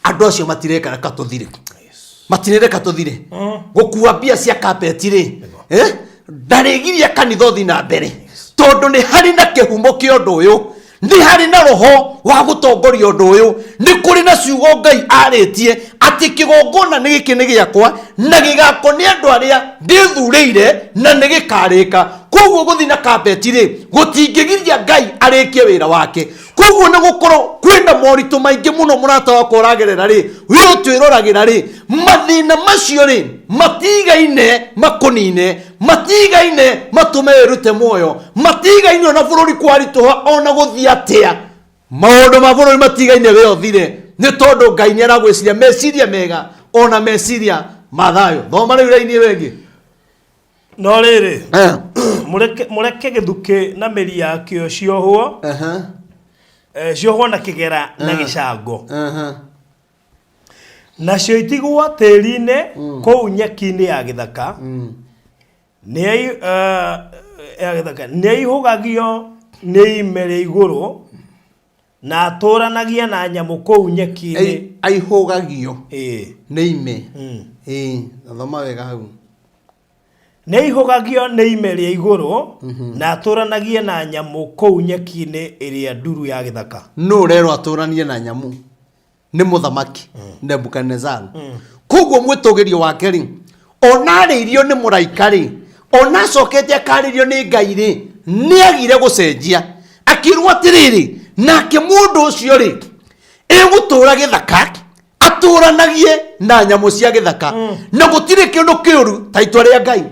andũ acio matireka reka tũthire, matireka tũthire. Gũkua mbia cia kapeti rĩ, ndarĩgiria kanitha ũthi na mbere, tondũ nĩ harĩ na kĩhumo kĩa ũndũ ũyũ, nĩ harĩ na roho wa gũtongoria ũndũ ũyũ, nĩ kũrĩ na ciugo Ngai arĩtie atĩ kĩgongona nĩ gĩkĩ nĩ gĩakwa na gĩgakwo nĩ andũ arĩa ndĩthurĩire na nĩ gĩkarĩka. Koguo gũthiĩ na kapeti rĩ, gũtingĩgiria Ngai arĩkie wĩra wake. Koguo nĩ gũkorwo kwĩna moritũ maingĩ mũno mũrata wakwa ũragerera rĩ, we ũtwĩroragĩra rĩ, mathĩna macio rĩ matigaine makũnine, matigaine matũme wĩrute muoyo, matigaine ona bũrũri kwaritũha ona gũthiĩ atĩa, maũndũ ma bũrũri matigaine we ũthire, nĩ tondũ Ngai nĩ aragwĩciria meciria mega ona meciria ma thayũ. Thoma rĩu raini ĩyo ĩngĩ. No rĩrĩ, mũreke gĩthukĩ na mĩri yakĩo ciohwo, ciohwo na kĩgera na gĩcango, nacio itigwo tĩri-inĩ kũu nyeki-inĩ ya gĩthaka. Ya gĩthaka nĩaihũgagio nĩ ime rĩa igũrũ na atũranagia na nyamũ kũu nyeki-inĩ. Aihũgagio nĩ ime. Ĩĩ, thoma wega hau. Nĩaihũgagio nĩ ime rĩa igũrũ na atũranagie na nyamũ kũu nyeki-inĩ ĩrĩa nduru ya gĩthaka. Nũ ũrerwo atũranie na nyamũ? Nĩ mũthamaki Nebukadnezaru. Koguo mwĩtũgĩrio wake rĩ, ona arĩirio nĩ mũraika rĩ, ona acokete akarĩrio nĩ Ngai rĩ, nĩ agire gũcenjia. Akĩrwo atĩrĩrĩ, nake mũndũ ũcio rĩ, egũtũra gĩthaka, atũranagie na nyamũ cia gĩthaka. Na gũtirĩ kĩndũ kĩũru ta itua rĩa Ngai,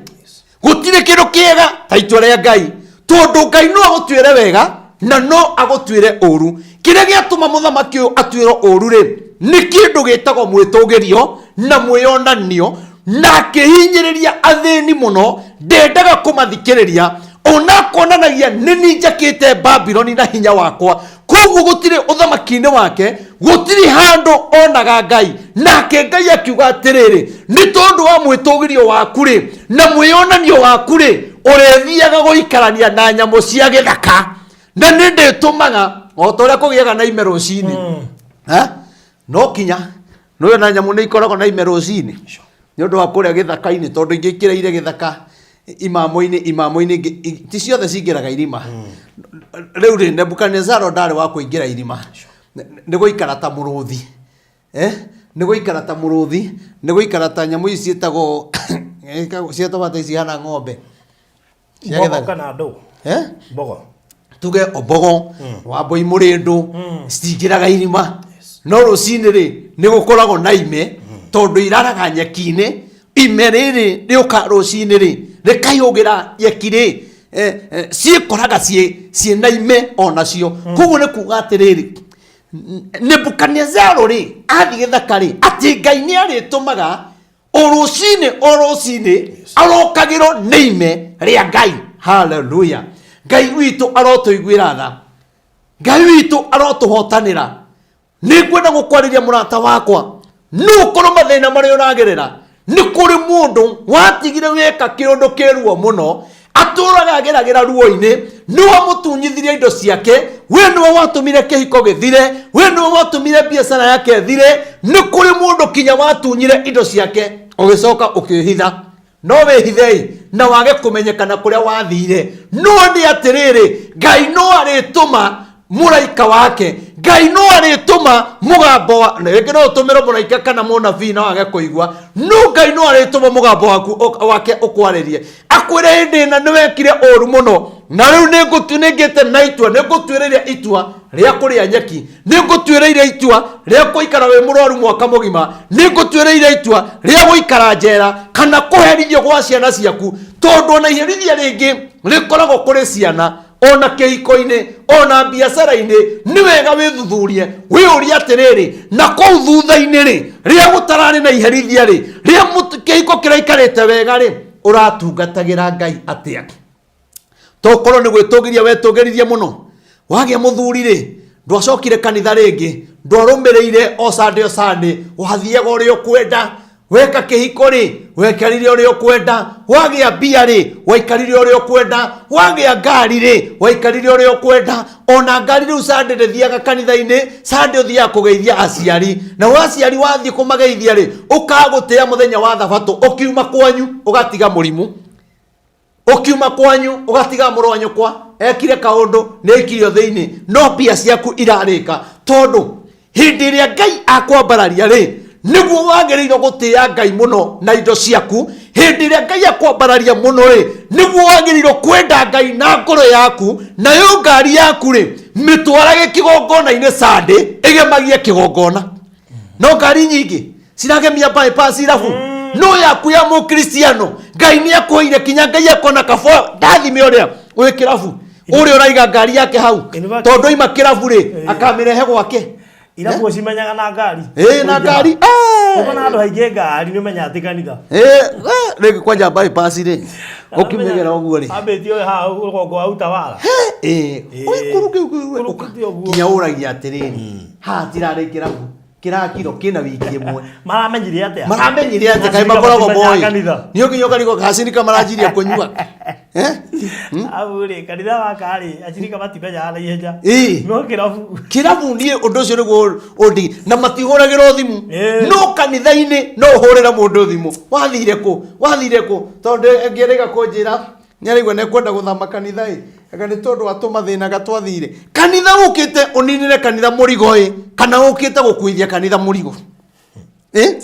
gũtirĩ kĩndũ kĩega ta itua rĩa Ngai, tondũ Ngai no agũtuĩre wega na no agũtuĩre ũru. Kĩrĩa gĩatũma mũthamaki ũyũ atuĩrwo ũru rĩ, nĩ kĩndũ gĩtagwo mwĩtũgĩrio na mwĩyonanio, na akĩhinyĩrĩria athĩni mũno, ndendaga kũmathikĩrĩria, ona akonanagia nĩ niĩ njakĩte Babiloni na hinya wakwa. Koguo gũtirĩ ũthamaki-inĩ wake, gũtirĩ handũ onaga Ngai. Nake Ngai akiuga atĩrĩrĩ, nĩ tondũ wa mwĩtũgĩrio waku rĩ na mwĩyonanio waku rĩ, ũrĩthiaga gũikarania na nyamũ cia gĩthaka, na nĩ ndĩtũmaga o ta ũrĩa kũgĩaga na ime rũcinĩ. No kinya nĩwe na nyamũ nĩ ikoragwo na ime rũcinĩ nĩ ũndũ wa kũrĩa gĩthaka-inĩ, tondũ ingĩ ikĩrĩire gĩthaka imamo-inĩ, imamo-inĩ ingĩ, ti ciothe cingĩraga irima. Rĩu rĩ, Nebukadnezaro ndarĩ wa kũingĩra irima, nĩ gũikara ta mũrũthi. Nĩ gũikara ta mũrũthi, nĩ gũikara ta nyamũ ici ciĩtagwo ciĩtagwo atĩa ici ihana ng'ombe cia Mbogo gĩthaka? kana ndũ? Mbogo. Tuge mbogo, wambũi, mũrĩndũ, citingĩraga irima, no rũcinĩ rĩ nĩ gũkoragwo na ime, tondũ iraraga nyeki-inĩ. Ime rĩrĩ rĩũka rũcinĩ rĩ, rĩkaihũgĩra nyeki rĩ, ciĩkoraga ciĩ na ime onacio. Koguo nĩ kuga atĩrĩrĩ, Nebukadnezaro rĩ, athiĩ gĩthaka rĩ, atĩ Ngai nĩ arĩtũmaga o rũcinĩ o rũcinĩ arokagĩrwo nĩ ime rĩa Ngai. Haleluya! Ngai witũ arotũiguĩra tha, Ngai witũ arotũhotanĩra. Nĩ ngwenda gũkwarĩria mũrata wakwa, no ũkorwo mathĩna marĩa ũragerera, nĩ kũrĩ mũndũ watigire weka kĩũndũ kĩruo mũno, atũraga ageragĩra ruo-inĩ. Nĩ wamũtunyithirie indo ciake, we nĩwe watũmire kĩhiko gĩthire, we nĩwe watũmire biacara yake ĩthire. Nĩ kũrĩ mũndũ kinya watunyire indo ciake, ũgĩcoka ũkĩhitha. No wĩhithei na wage kũmenyekana kũrĩa wathire, no nĩ atĩrĩrĩ, Ngai no arĩtũma Mũraika wake Ngai no arĩtũma mũgambo wa rĩngĩ no ũtũmĩrwo mũraika kana mũnabii no age kũigua, no Ngai no arĩtũma mũgambo waku wake ũkwarĩrie, akwĩre hĩndĩ ĩna nĩ wekire ũru mũno, na rĩu nĩngĩte na itua, nĩngũtuĩrĩire itua rĩa kũrĩa nyeki, nĩngũtuĩrĩire itua rĩa gũikara wĩ mũrwaru mwaka mũgima, nĩngũtuĩrĩire itua rĩa gũikara njera kana kũherithio gwa ciana ciaku, tondũ ona iherithia rĩngĩ rĩkoragwo kũrĩ ciana, ona kĩhiko-inĩ, ona biacara-inĩ. Nĩ wega wĩthuthurie, wĩyũrie atĩrĩrĩ, na kũu thutha-inĩ rĩ, rĩrĩa gũtararĩ na iherithia rĩ, rĩrĩa kĩhiko kĩraikarĩte wega rĩ, ũratungatagĩra Ngai atĩa? Tokorwo nĩ gwĩtũgĩria wetũgĩririe mũno, wagĩa mũthuri rĩ, ndwacokire kanitha rĩngĩ, ndwarũmĩrĩire o Sunday o Sunday, wathiaga ũrĩa ũkwenda. Weka kĩhiko rĩ, wekarire ũrĩa ũkwenda. Wagĩa mbia rĩ, waikarire ũrĩa ũkwenda. Wagĩa ngari rĩ, waikarire ũrĩa ũkwenda. Ona ngari rĩu Sunday ndĩthiaga kanitha-inĩ, Sunday ũthiaga kũgeithia aciari, na aciari wathiĩ kũmageithia rĩ, ũkagũtĩa mũthenya wa thabatũ, ũkiuma kwanyu ũgatiga mũrimũ, ũkiuma kwanyu ũgatiga mũrũ wa nyũkwa ekire kaũndũ, nĩ aikirio thĩinĩ, no mbia ciaku irarĩka. Tondũ hĩndĩ ĩrĩa Ngai akwambararia rĩ, nĩguo wagĩrĩirwo gũtĩĩa Ngai mũno na indo ciaku. Hĩndĩ ĩrĩa Ngai akwambararia mũno rĩ, nĩguo wagĩrĩirwo kwenda Ngai na ngoro yaku, nayo ngari yaku rĩ, mĩtwarage kĩgongona-inĩ Sunday, ĩgemagie kĩgongona. No ngari nyingĩ ciragemia bypass irabu, no yaku ya mũkristiano Ngai nĩ akũheire, kinya Ngai akona kaba ndathime ũrĩa wĩ kĩrabu, ũrĩa ũraiga ngari yake hau, tondũ aima kĩrabu rĩ, akamĩrehe gwake. Irabu ũcimenyaga na ngari. Ĩĩ, na ngari. Ũkona handũ haingĩ ngari nĩ ũmenya atĩ kanitha. Rĩngĩ kwanja bypass rĩ, ũkimĩgera ũguo rĩ, ambĩtie ũyũ haha rũgongo wa Utawala. Ĩĩ, ũikũrũke ũikũrũkĩte ũguo. Kinya ũragia atĩrĩrĩ, haha tirarĩ kĩrabu kĩrakirwo kĩna wiki ĩmwe? Maramenyire atĩa? Maramenyire atĩa? Kaĩ Acirika makoragwo matimenyaga moĩ kanitha. nĩ ũkinya ũkarigwo gacirika maranjirie kũnyua. Eh? Amu rĩ, kanitha waka rĩ, acirika matimenyaga na ihenya. No kĩrabu. Kĩrabu niĩ ũndũ ũcio nĩguo ũndi na matihũragĩrwo thimũ. No kanitha-inĩ no ũhũrĩre mũndũ thimũ, wathire kũ, wathire kũ? Tondũ ĩngĩrĩga kũnjĩra nĩ araigua nĩ ekwenda gũthama kanitha ĩ, anga nĩ tondũ wa tũmathĩna twathire kanitha. Ũkĩte ũninĩre kanitha mũrigo ĩ, kana ũkĩte gũkuithia kanitha mũrigo ĩ?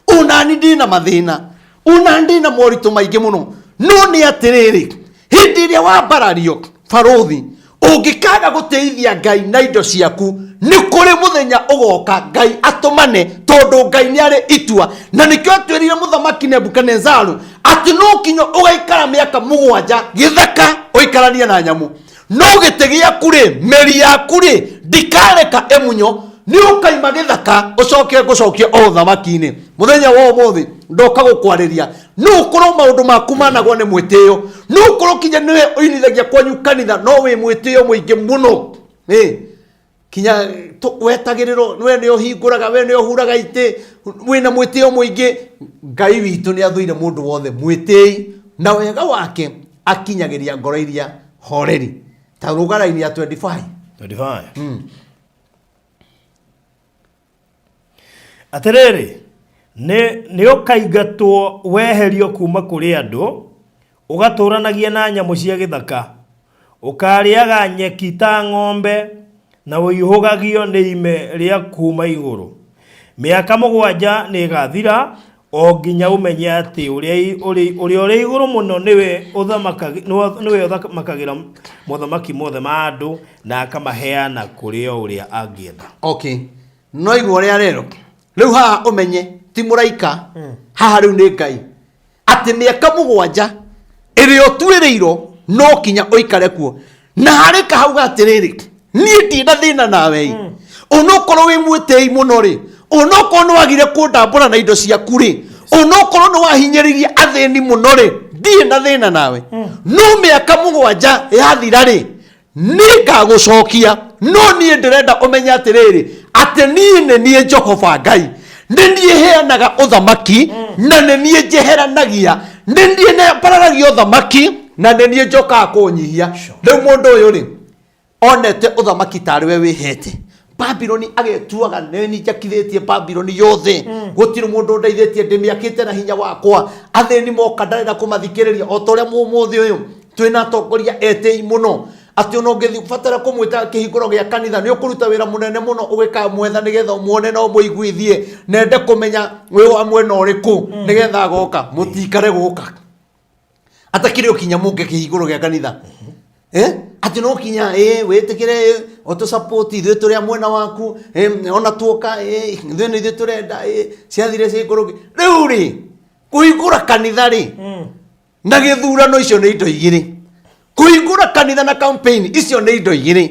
Onani ndĩna mathĩna, ona ndĩna moritũ maingĩ mũno, no nĩ atĩrĩrĩ, hĩndĩ ĩrĩa wambarario barũthi, ũngĩkaga gũtĩithia Ngai na indo ciaku, nĩ kũrĩ mũthenya ũgoka Ngai atũmane, tondũ Ngai nĩ arĩ itua. Na nĩkĩo atwĩrire mũthamaki Nebukanezaru atĩ no kinya ũgaikara mĩaka 7 gĩthaka ũikaranie na nyamũ, no gĩtĩ gĩaku rĩ, mĩri yaku rĩ, ndikareka ĩmunyo. Nĩ ũkaima gĩthaka ũcoke ngũcokie o ũthamaki-inĩ. Mũthenya wa ũmũthĩ ndoka gũkwarĩria, no ũkorwo maũndũ maku managwo nĩ mwĩtĩo, no ũkorwo kinya nĩwe ũinithagia kwanyu kanitha, no wĩ mwĩtĩo mũingĩ mũno. Ĩ, kinya wetagĩrĩrwo we nĩ ũhingũraga, we nĩ ũhuraga itĩ, wĩna mwĩtĩo mũingĩ. Ngai witũ nĩ athũire mũndũ wothe mwĩtĩi, na wega wake akinyagĩria ngoro iria horeri. Ta rũga raini ya 25. 25. Atĩrĩrĩ, nĩ ũkaingatwo weherio kuuma kũrĩ andũ, ũgatũũranagie na nyamũ cia gĩthaka. Ũkaarĩaga nyeki ta ng'ombe, na ũihũgagio nĩ ime rĩa kuuma igũrũ. Mĩaka 7 nĩĩgathira, o nginya ũmenye atĩ Ũrĩa ũrĩ Igũrũ Mũno nĩwe ũthamakagĩra mothamaki mothe ma andũ, na akamaheana kũrĩ o ũrĩa angĩenda. Okay, no igua ũrĩa rero rĩu haha ũmenye ti mũraika haha, rĩu nĩ Ngai, atĩ mĩaka 7 ĩrĩa ũtuĩrĩirwo no kinya ũikare kuo. Na harĩ kahauga atĩrĩrĩ, niĩ ndirĩ na thĩna nawe ĩ, onokorwo wĩ mwĩtĩi mũno rĩ, onokorwo nĩ wagire kũndambũra na indo ciaku rĩ, onokorwo nĩ wahinyĩrĩirie athĩni mũno rĩ, ndirĩ na thĩna nawe, no mĩaka 7 yathira rĩ, nĩngagũcokia. No niĩ ndĩrenda ũmenye atĩrĩrĩ, atĩ niĩ nĩ niĩ Jehova Ngai, nĩ niĩ heanaga ũthamaki na nĩ niĩ njeheranagia, nĩ niĩ mbararagia ũthamaki na nĩ niĩ njokaga kũũnyihia. Rĩu mũndũ ũyũ rĩ, onete ũthamaki tarĩ we wĩhete Babiloni, agetuaga nĩ niĩ njakithĩtie Babiloni yothe, gũtirĩ mũndũ ũndeithĩtie, ndĩmĩakĩte na hinya wakwa, athĩni moka ndarenda kũmathikĩrĩria. O ta ũrĩa mũmũthĩ ũyũ twĩna atongoria etĩi mũno. Atĩ ona ũngĩbatara kũmwĩta kĩhingũro gĩa kanitha nĩ ũkũruta wĩra mũnene mũno ũgĩkamwetha nĩgetha ũmuone na ũmũiguithie na ende kũmenya wĩ wa mwena ũrĩkũ nĩgetha agoka. Mũtikare gũka atakĩrĩ ũkinya mũke kĩhingũro gĩa kanitha. Eh? Atĩ no kinya ĩ wĩtĩkĩre ĩ, ũtũ support ithuĩ tũrĩ a mwena waku ĩ, ona tuoka ĩ, ithuĩ nĩ ithuĩ tũrenda ĩ, ciathire ciikũrũke. Rĩu rĩ kũhingũra kanitha rĩ na gĩthurano icio nĩ indo igĩrĩ. Kũhingũra kanitha na campaign icio nĩ indo igĩrĩ,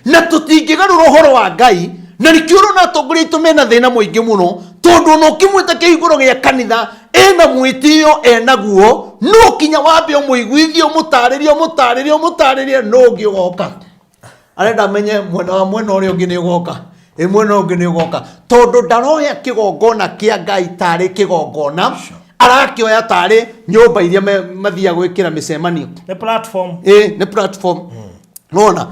na tũtingĩgarũra ũhoro wa Ngai. Na nĩkĩo ũrona atongoria aitũ mena thĩna mũingĩ mũno, tondũ ona ũkĩmwĩta kĩhingũro gĩa kanitha ena mwĩtĩo enaguo, no kinya wambe ũmũiguithie, ũmũtarĩrie, ũmũtarĩrie, ũmũtarĩrie, no ũngĩ ũgoka arenda amenye mwena wa mwena ũrĩa ũngĩ nĩ ũgoka, ĩ mwena ũngĩ nĩ ũgoka, tondũ ndaroya kĩgongona kĩa Ngai tarĩ kĩgongona, arakĩoya tarĩ nyũmba iria mathiaga gwĩkĩra mĩcemanio. Nĩ platform. Ĩ nĩ platform. Nona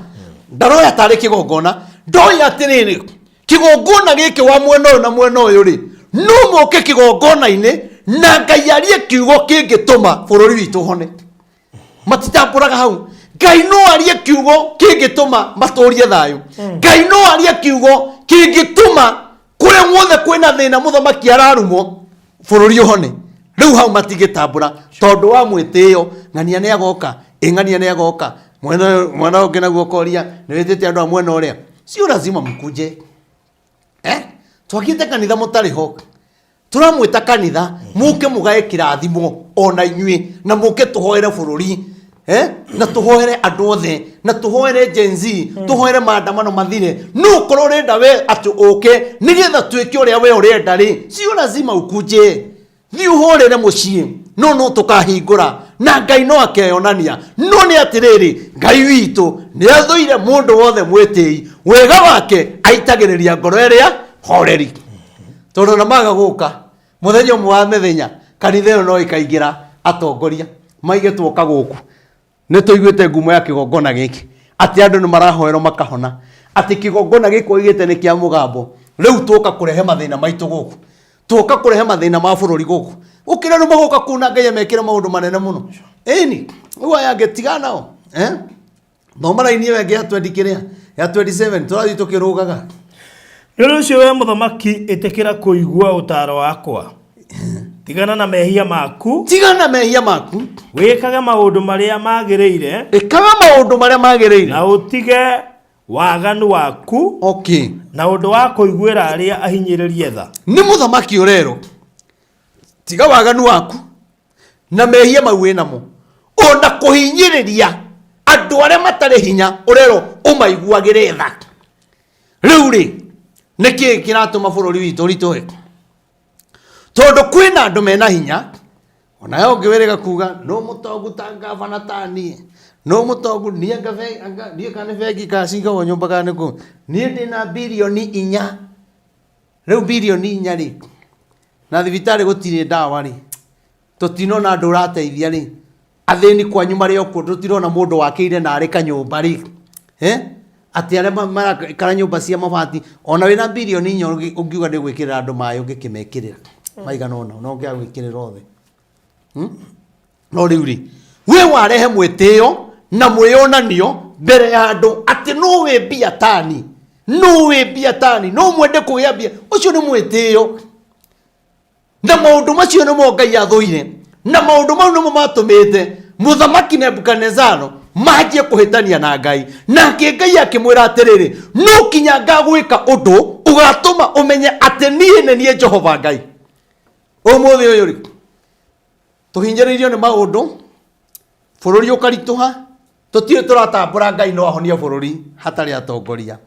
ndaroya tarĩ kĩgongona, ndoĩ atĩrĩrĩ, kĩgongona gĩkĩ wa mwena ũyũ na mwena ũyũ rĩ, no moke kĩgongona-inĩ na Ngai arie kiugo kĩngĩtũma bũrũri witũ ũhone. Matitambũraga hau. Ngai no arie kiugo kĩngĩtũma matũrie thayũ. Ngai no arie kiugo kĩngĩtũma kũrĩa guothe kwĩna thĩna, mũthamaki ararumwo, bũrũri ũhone. Rĩu hau matingĩtambũra tondũ wa mwĩtĩo. Ng'ania nĩ agoka, ĩ ng'ania nĩ agoka. Mwena mwena ũngĩ naguo ũkoria nĩ wĩtĩte andũ a mwena ũrĩa, sio lazima mkuje. Eh? Twakĩte kanitha mũtarĩ ho, tũramwĩta kanitha mũke mũgae kĩrathimo ona inyuĩ, na mũke tũhoere bũrũri, eh? Na tũhoere andũ othe, na tũhoere Gen Z, tũhoere maandamano mathire. No ũkorwo ũrenda we atĩ ũke nĩgetha twĩke ũrĩa we ũrenda rĩ, sio lazima ukuje. Thiĩ ũhorere mũciĩ, no no tũkahingũra na Ngai no akeyonania. No nĩ atĩrĩrĩ, Ngai witũ nĩ athũire mũndũ wothe mwĩtĩi, wega wake aitagĩrĩria ngoro ĩrĩa horeri. Tondũ na maga gũka mũthenya ũmwe wa mĩthenya, kanitha ĩyo no ĩkaingĩra atongoria maige tuoka gũkũ nĩ tũiguĩte ngumo ya kĩgongona gĩkĩ, atĩ andũ nĩ marahoerwo makahona, atĩ kĩgongona gĩkĩ oigĩte nĩ kĩa mũgambo. Rĩu tũka kũrehe mathĩna maitũ gũkũ, tũka kũrehe mathĩna ma bũrũri gũkũ, gũkĩra rĩu magoka kuna Ngai amekĩre maũndũ manene mũno. Ĩni rĩu aya angĩ tigana nao, eh? Thoma raini ĩyo ĩngĩ ya 20 kĩrĩa ya 27 tũrathiĩ tũkĩrũgaga. Nĩ ũndũ ũcio wee mũthamaki, ĩtĩkĩra kũigua ũtaaro wakwa. Tigana na mehia maku. Tigana na mehia maku. Wĩkage maũndũ marĩa magĩrĩire. Ĩkaga maũndũ marĩa magĩrĩire. Na ũtige waganu waku. Okay. Na ũndũ wa kũiguĩra arĩa ahinyĩrĩrie tha. Nĩ mũthamaki ũrerwo tiga waganu waku na mehia mau wĩ namo, ona kũhinyĩrĩria andũ arĩa matarĩ hinya, ũrerwo ũmaiguagĩre tha. Rĩu rĩ, nĩkĩ kĩratũma bũrũri witũ ũritũhe? Tondũ kwĩna andũ mena hinya. Onawe ũngĩwĩrĩga kuga no mũtongu ta ngavana ta niĩ, no mũtongu niĩ, anga niĩ kana nĩ bengi kana cigagwo nyũmba kana nĩ kũ, niĩ ndĩna birioni 4. Rĩu birioni 4 rĩ, na thibitarĩ gũtirĩ ndawa rĩ, tũtinona andũ ũrateithia rĩ, athĩni kwanyu marĩ o kuo, tũtirona mũndũ wakĩire na arĩ kanyũmba rĩ, eh? Atĩ arĩa maraikara nyũmba cia mabati, ona wĩna birioni 4 ũngiuga nĩ gwĩkĩrĩra andũ maĩ, ũngĩkĩmekĩrĩra maigana ũna, no ũngĩaga gwĩkĩrĩra othe. No rĩu rĩ, we warehe mwĩtĩo na mwĩyonanio mbere ya andũ atĩ no wĩ mbia tani, no wĩ mbia tani, no mwende kũgĩa mbia, ũcio nĩ mwĩtĩo. Na maũndũ macio nĩmo Ngai athũire, na maũndũ mau nĩmo matũmĩte mũthamaki Nebukadnezaro manjie kũhĩtania na Ngai. Nake Ngai akĩmwĩra atĩrĩrĩ, no kinya ngagwĩka ũndũ ũgatũma ũmenye atĩ niĩ nĩ niĩ Jehova Ngai. Ũmũthĩ ũyũ rĩ, tũhinyĩrĩirio nĩ maũndũ, bũrũri ũkaritũha, tũtirĩ tũratambũra Ngai no ahonie bũrũri hatarĩ atongoria.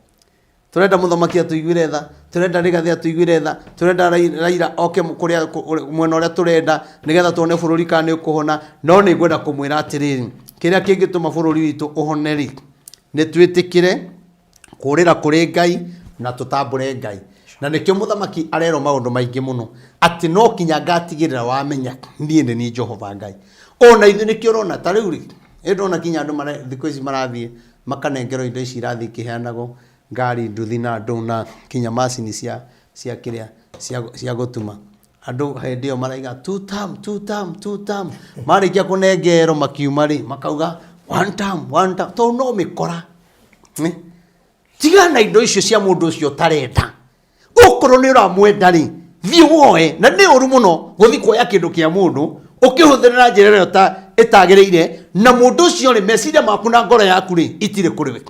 Tũrenda mũthamaki atũiguĩre tha, tũrenda Rigathĩ atũiguĩre tha, tũrenda Raila oke kũrĩa mwena ũrĩa tũrenda nĩgetha tuone bũrũri kana nĩ ũkũhona. No nĩ ngwenda kũmwĩra atĩrĩrĩ, kĩrĩa kĩngĩtũma bũrũri witũ ũhone rĩ, nĩ twĩtĩkĩre kũrĩra kũrĩ Ngai na tũtambũre Ngai. Na nĩkĩo mũthamaki arerwo maũndũ maingĩ mũno atĩ no kinya ngatigĩrĩra wamenya niĩ nĩ niĩ Jehova Ngai. Ona ithuĩ nĩkĩo ũrona ta rĩu rĩ, ĩ ndona kinya andũ thikũ ici marathiĩ makanengerwo indo ici irathiĩ ikĩheanagwo, ngari, nduthi na andũ na kinya macini cia cia kĩrĩa cia cia gũtuma. Andũ hĩndĩ ĩyo maraiga two term, two term, two term. Marĩkia kũnengerwo makiuma rĩ, makauga One term, one term, tondũ no mĩkora. Eh? Tigana na indo icio cia mũndũ ũcio ũtarenda. Okorwo nĩ ũramwenda rĩ, thiĩ woe. Na nĩ ũru mũno gũthiĩ kuoya kĩndũ kĩa mũndũ ũkĩhũthĩre na njĩra ĩrĩa ĩtagĩrĩire, na mũndũ ũcio rĩ, meciria maku na ngoro yaku rĩ, itirĩ kũrĩ we.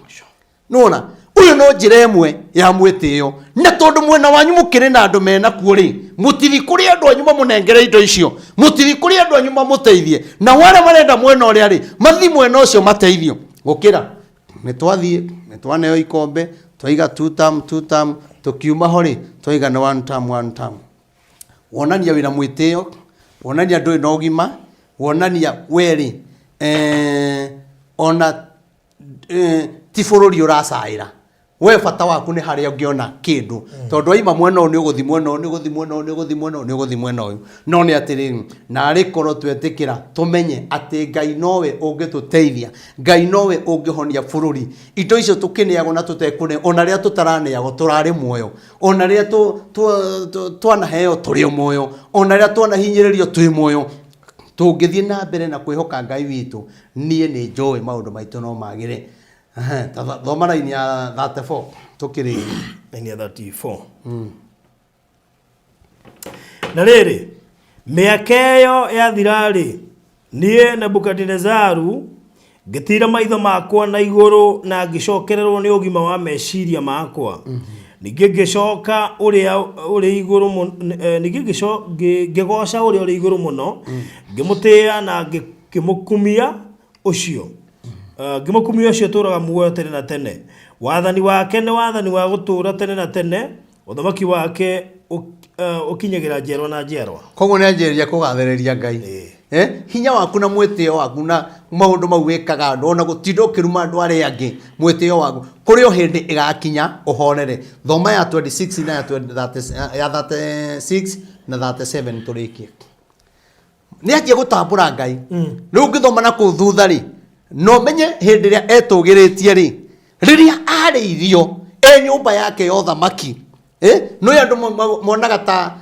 Nĩwona? Ũyũ no njĩra ĩmwe ya mwĩtĩo. Na tondũ mwena wanyu mũkĩrĩ na andũ mena kuo rĩ, mũtithi kũrĩ andũ anyu mamũnengere indo icio, mũtithi kũrĩ andũ anyu mamũteithie. Nao arĩa marenda mwena ũrĩa rĩ, mathiĩ mwena ũcio mateithio. Gũkĩra nĩ twathiĩ, nĩ twaneo ikombe, twaiga two term, two term, tũkiuma ho rĩ, twaiga nĩ one term, one term. Wonania wĩna mwĩtĩo, wonania ndũrĩ na ũgima, wonania we rĩ, ona ti bũrũri ũracaĩra. We bata waku nĩ harĩa ũngĩona kĩndũ. Tondũ waima mwena ũyũ nĩ ũgũthiĩ mwena ũyũ, nĩ ũgũthiĩ mwena ũyũ, nĩ ũgũthiĩ mwena ũyũ, nĩ ũgũthiĩ mwena ũyũ. No nĩ atĩrĩrĩ, narĩ korwo twetĩkĩra tũmenye atĩ Ngai nowe ũngĩtũteithia, Ngai nowe ũngĩhonia bũrũri. Indo icio tũkĩneagwo na tũtekũneo, ona rĩrĩa tũtaraneagwo tũrarĩ muoyo. Ona rĩrĩa twanaheo tũrĩ o muoyo. Ona rĩrĩa twanahinyĩrĩrio twĩ muoyo. Tũngĩthiĩ na mbere na kwĩhoka Ngai witũ, niĩ nĩ njũĩ maũndũ maitũ no magĩre. Ta thoma raini ya 34 tũkĩrĩkie. Raini ya 34. Na rĩrĩ, mĩaka ĩyo yathira-rĩ, niĩ Nebukadinezaru ngĩtiira maitho makwa na igũrũ na ngĩcokererwo nĩ ũgima wa meciria makwa. Ningĩ ngĩcoka ũrĩa ũrĩ igũrũ mũno, ningĩ ngĩgooca ũrĩa ũrĩ igũrũ mũno, ngĩmũtĩĩa na ngĩmũkumia ũcio. Ngĩmũkumia ũcio ũtũũraga muoyo tene na tene. Wathani wake nĩ wathani wa gũtũũra tene na tene, Ũthamaki wake ũkinyagĩra njiarwa na njiarwa. Koguo nĩ anjĩrĩria kũgathĩrĩria Ngai. Eh? Hinya waku na mwĩtĩo waku na maũndũ mau wĩkaga andũ ona gũtinda ũkĩruma andũ arĩa angĩ mwĩtĩo waku kũrĩ o hĩndĩ ĩgakinya ũhorere. Thoma ya 26 na ya 20 30 ya 36 na 37 tũrĩkie. Nĩ anjia gũtambũra Ngai. Rĩu ũngĩthoma na kũu thutha rĩ, no menye hĩndĩ ĩrĩa etũgĩrĩtie rĩ, rĩrĩa arĩirio e nyũmba yake ya ũthamaki, nĩ andũ monaga ta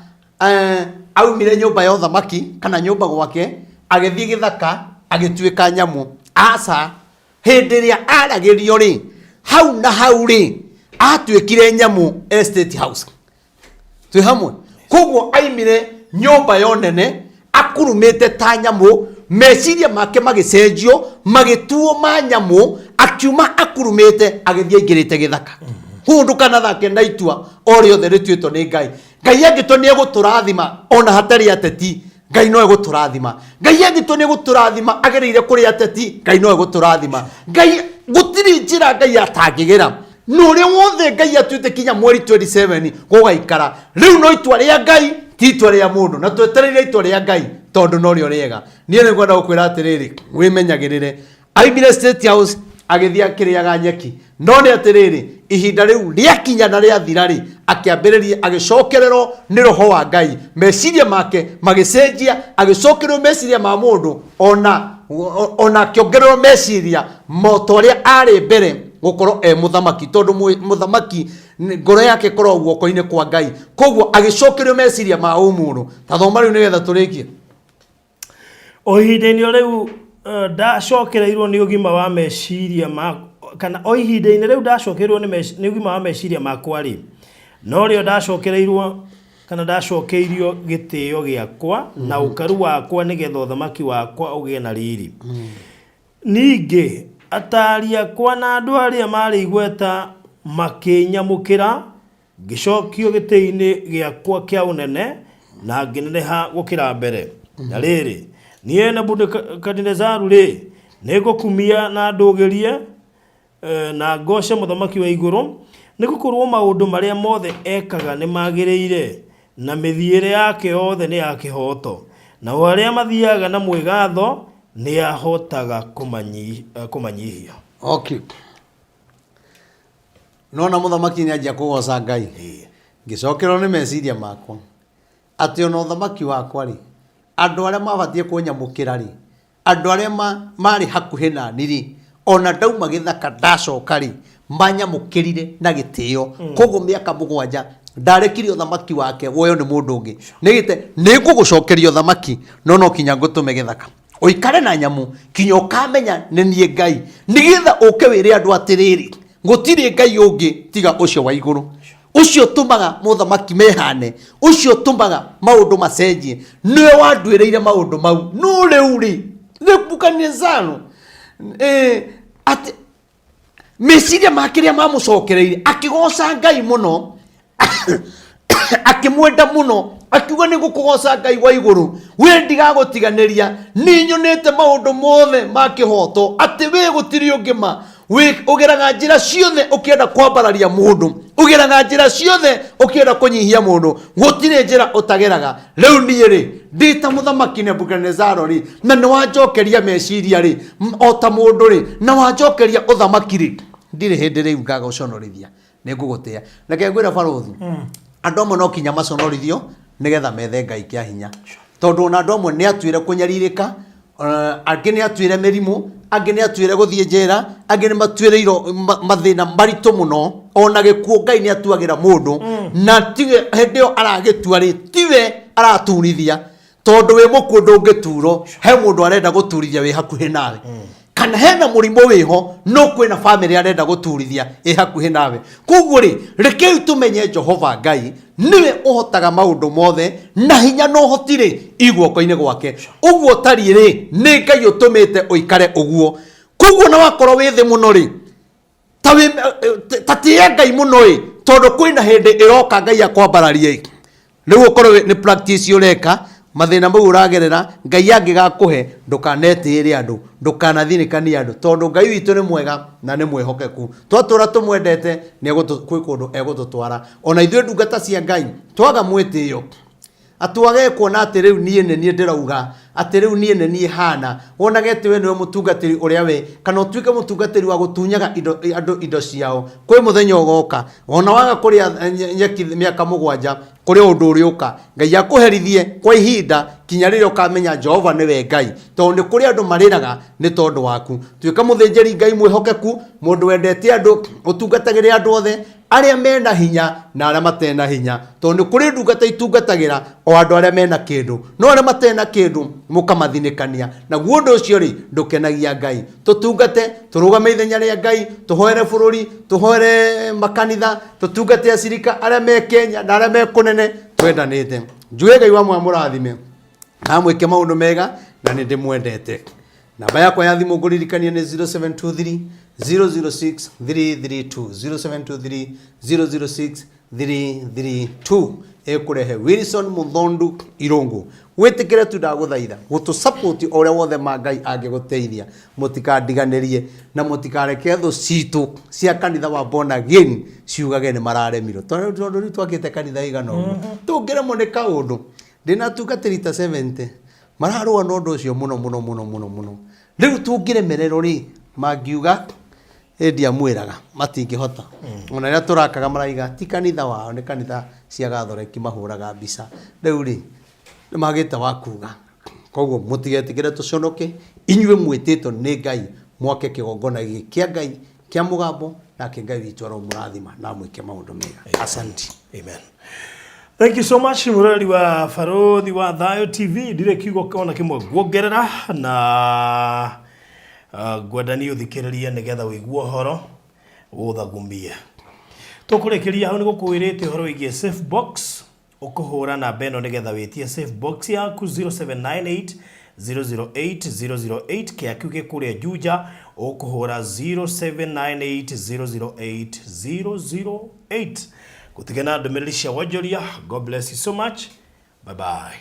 aumire nyũmba ya ũthamaki kana nyũmba gwake agĩthiĩ gĩthaka agĩtuĩka nyamũ. Aca, hĩndĩ ĩrĩa aragĩrio rĩ, hau na hau rĩ, atuĩkire nyamũ e State House. Twĩ hamwe? Koguo aimire nyũmba ya ũnene akurumĩte ta nyamũ, meciria make magĩcenjio magĩtuo ma nyamũ, akiuma akurumĩte agĩthiĩ aingĩrĩte gĩthaka. Koguo ndũkanathake na itua o rĩothe rĩtuĩtwo nĩ Ngai. Ngai angĩtua nĩ egũtũrathima ona hatarĩ ateti, Ngai no egũtũrathima. Ngai angĩtua nĩ egũtũrathima agereire kũrĩ ateti, Ngai no egũtũrathima. Ngai gũtirĩ njĩra Ngai atangĩgera. Na ũrĩa wothe Ngai atuĩte kinya mweri 27 gũgaikara. Rĩu no itua rĩa Ngai, ti itua rĩa mũndũ. Na twetereire itua rĩa Ngai tondũ norĩo rĩega. Niĩ nĩ ngwenda gũkwĩra atĩrĩrĩ, wĩmenyagĩrĩre. Aimire State House agĩthiĩ akĩrĩaga nyeki. No nĩ atĩrĩrĩ, ihinda rĩu rĩakinya na rĩathira rĩ, akĩambĩrĩria agĩcokererwo nĩ roho wa Ngai. Meciria make magĩcenjia, agĩcokererwo meciria ma mũndũ ona akĩongererwo meciria ma ta ũrĩa arĩ mbere gũkorwo e mũthamaki, tondũ mũthamaki ngoro yake ĩkoragwo guoko-inĩ kwa Ngai. Koguo agĩcokerio meciria ma ũmũndũ. Ta thoma rĩu nĩgetha tũrĩkie. O ihinda-inĩ o rĩu ndacokereirwo nĩ ũgima wa meciria ma kana o ihinda-inĩ rĩu ndacokereirwo nĩ ũgima wa meciria makwa rĩ, norĩo ndacokereirwo kana ndacokeirio gĩtĩo gĩakwa na ũkaru wakwa nĩgetha ũthamaki wakwa ũgĩe na riri. Ningĩ ataari akwa na andũ arĩa maarĩ igweta makĩnyamũkĩra, ngĩcokio gĩtĩ-inĩ gĩakwa kĩa ũnene na ngĩneneha gũkĩra mbere. Na rĩrĩ, niĩ Nebukadinezaru-rĩ, nĩngũkumia na ndũũgĩrie na ngooce Mũthamaki wa igũrũ, nĩ gũkorũo maũndũ marĩa mothe ekaga nĩ magĩrĩire, na mĩthiĩre yake yothe nĩ ya kĩhooto, nao arĩa mathiaga na mwĩgatho nĩahotaga kũmanyihia. Okay. Nona mũthamaki nĩ anjia kũgoca Ngai. Ngĩcokerwo nĩ meciria makwa atĩ ona ũthamaki wakwa rĩ, andũ arĩa mabatiĩ kũnyamũkĩra rĩ, andũ arĩa marĩ hakuhĩ nani rĩ, ona ndauma gĩthaka ndacoka rĩ, manyamũkĩrire na gĩtĩo. Koguo mĩaka mũgwanja ndarekire ũthamaki wake woywo nĩ mũndũ ũngĩ. Nĩgĩte nĩ ngũgũcokeria ũthamaki no no kinya ngũtũme gĩthaka. Ũikare na nyamũ kinya ũkamenya nĩ niĩ Ngai, nĩgetha ũke wĩre andũ atĩrĩrĩ, gũtirĩ Ngai ũngĩ tiga ũcio wa igũrũ, ũcio ũtũmaga mothamaki mehane, ũcio ũtũmaga maũndũ macenjie, nĩwe wanduĩrĩire maũndũ mau. No rĩu rĩ, Nebukadnezaro atĩ meciria ma kĩrĩa mamũcokereire, akĩgoca Ngai mũno, akĩmwenda mũno, akiuga nĩ gũkũgoca Ngai wa igũrũ, we ndigagũtiganĩria, nĩ nyonete maũndũ mothe ma kĩhoto, atĩ we gũtirĩ ũngĩ ma wĩ ũgeraga njĩra ciothe ũkĩenda kwambararia mũndũ, ũgeraga njĩra ciothe ũkĩenda kũnyihia mũndũ, gũtirĩ njĩra ũtageraga. Rĩu niĩ rĩ, ndĩ ta mũthamaki Nebukadnezaro rĩ, na nĩ wanjokeria meciria rĩ, o ta mũndũ rĩ, na wanjokeria ũthamaki rĩ, ndirĩ hĩndĩ rĩu ngagũconorithia, nĩ ngũgũtĩa. Reke ngwĩre barũthi, andũ amwe no kinya maconorithio nĩgetha methe Ngai kĩa hinya, tondũ ona andũ amwe nĩ atuĩre kũnyarirĩka, angĩ nĩ atuĩre mĩrimũ, angĩ nĩ atuĩre gũthiĩ njera, angĩ nĩ matuĩrĩirwo mathĩna maritũ mũno, ona gĩkuũ Ngai nĩ atuagĩra mũndũ, na tiwe hĩndĩ ĩyo aragĩtua rĩ, tiwe araturithia, tondũ wĩ mũkuũ ndũngĩturwo, he mũndũ arenda gũturithia wĩ hakuhĩ nawe, kana hena mũrimũ wĩho no kwĩna bamĩrĩ arenda gũturithia ĩ hakuhĩ nawe. Koguo rĩ, rekei tũmenye Jehova Ngai nĩwe ũhotaga maũndũ mothe, na hinya na ũhoti rĩ i guoko-inĩ gwake. Ũguo ũtariĩ rĩ, nĩ Ngai ũtũmĩte ũikare ũguo. Koguo na wakorwo wĩ thĩ mũno rĩ, ta tĩĩa Ngai mũno ĩ, tondũ kwĩna hĩndĩ ĩroka Ngai akwambararie ĩ. Rĩu ũkorwo nĩ practice ũreka, mathĩna mau ũragerera, Ngai angĩgakũhe, ndũkanetĩĩre andũ, ndũkanathinĩkanie andũ, tondũ Ngai witũ nĩ mwega na nĩ mwĩhokeku. Twatũra tũmwendete, kwĩ kũndũ egũtũtwara. Ona ithuĩ ndungata cia Ngai, twaga mwĩtĩo, atwage kuona atĩ rĩu niĩ nĩ niĩ ndĩrauga, atĩ rĩu niĩ nĩ niĩ hana, wonage atĩ we nĩwe mũtungatĩri ũrĩa we, kana ũtuĩke mũtungatĩri wa gũtunyaga andũ indo ciao. Kwĩ mũthenya ũgoka, ona waga kũrĩa nyeki mĩaka mũgwanja, kũrĩ ũndũ ũrĩũka Ngai akũherithie kwa ihinda kinya rĩrĩa ũkamenya Jehova nĩwe Ngai, tondũ nĩ kũrĩ andũ marĩraga nĩ tondũ waku. Tuĩka mũthĩnjĩri Ngai mwĩhokeku, mũndũ wendete andũ, ũtungatagĩre andũ othe, arĩa mena hinya na arĩa matena hinya, tondũ nĩ kũrĩ ndungata itungatagĩra o andũ arĩa mena kĩndũ, no arĩa matena kĩndũ mũkamathinĩkania, naguo ũndũ ũcio rĩ ndũkenagia Ngai. Tũtungate, tũrũgame ithenya rĩa Ngai, tũhoere bũrũri, tũhoere makanitha, tũtungate acirika arĩa me Kenya na arĩa me kũnene, twendanĩte. Njuge Ngai wa mwamũrathime na amwĩke maũndũ mega, na nĩ ndĩmwendete. Namba yakwa ya thimũ ngũririkania nĩ 0723 006 332, 0723 006 332, ĩkũrehe Wilson Muthondu Irungu. Wĩtĩkĩre tu, ndagũthaitha gũtũ support o ũrĩa wothe ma Ngai angĩgũteithia. Mũtikandiganĩrie na mũtikareke thũ citũ cia kanitha wa born again ciugage nĩ mararemirwo, tondũ rĩu twakĩte kanitha igana ũguo, tũngĩremwo nĩ kaũndũ. Ndĩna atungatĩri ta 70 mararũa na ũndũ ũcio mũno mũno mũno mũno mũno. Rĩu tũngĩremererwo rĩ, mangiuga ĩ ndiamwĩraga matingĩhota. Ona rĩrĩa tũrakaga maraiga ti kanitha wao, nĩ kanitha cia gathoreki mahũraga mbica. Rĩu rĩ, nĩ magĩte wa kuga. Koguo mũtigetĩkĩre tũconoke, inyuĩ mwĩtĩtwo nĩ Ngai mwake kĩgongona gĩkĩ kĩa Ngai kĩa mũgambo, nake Ngai witũ aromũrathima na amwĩke maũndũ mega. Asante. Amen. Thank you so much mũrori wa Barũthi wa Thayũ TV. Ndirĩ kiugo ona kĩmwe nguongerera na ngwenda niĩ ũthikĩrĩrie nĩgetha ũigue ũhoro ũthagumie. Tũkũrĩkĩria hau nĩ gũkwĩrĩte ũhoro wĩgiĩ safe box. Ũkũhũra namba ĩno nĩgetha wĩtie safe box yaku 0798 008 008, kĩa kĩu gĩ kũrĩa Juja, ũkũhũra 0798 008 008. Gũtige na ndũmĩrĩri cia wonjoria. God bless you so much. Bye bye.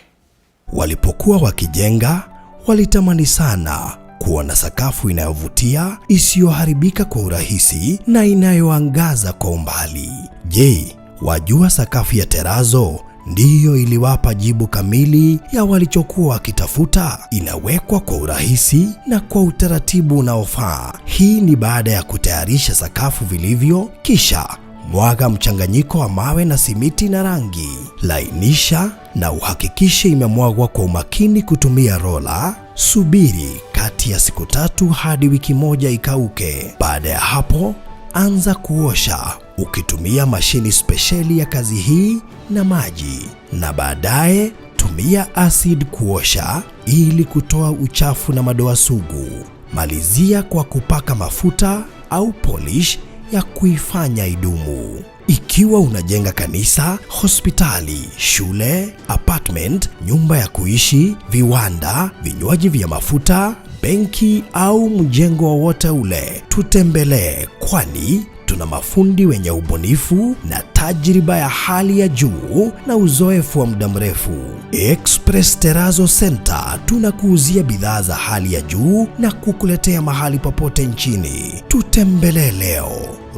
Walipokuwa wakijenga, walitamani sana kuona sakafu inayovutia, isiyoharibika kwa urahisi na inayoangaza kwa umbali. Je, wajua sakafu ya terazo ndiyo iliwapa jibu kamili ya walichokuwa wakitafuta? Inawekwa kwa urahisi na kwa utaratibu unaofaa. Hii ni baada ya kutayarisha sakafu vilivyo, kisha mwaga mchanganyiko wa mawe na simiti na rangi. Lainisha na uhakikishe imemwagwa kwa umakini kutumia rola. Subiri kati ya siku 3 hadi wiki 1 ikauke. Baada ya hapo, anza kuosha ukitumia mashini spesheli ya kazi hii na maji, na baadaye Tumia acid kuosha ili kutoa uchafu na madoa sugu. Malizia kwa kupaka mafuta au polish ya kuifanya idumu. Ikiwa unajenga kanisa, hospitali, shule, apartment, nyumba ya kuishi, viwanda, vinywaji vya mafuta, benki au mjengo wowote ule, tutembelee, kwani tuna mafundi wenye ubunifu na tajriba ya hali ya juu na uzoefu wa muda mrefu. Express Terrazzo Center tunakuuzia bidhaa za hali ya juu na kukuletea mahali popote nchini. Tutembelee leo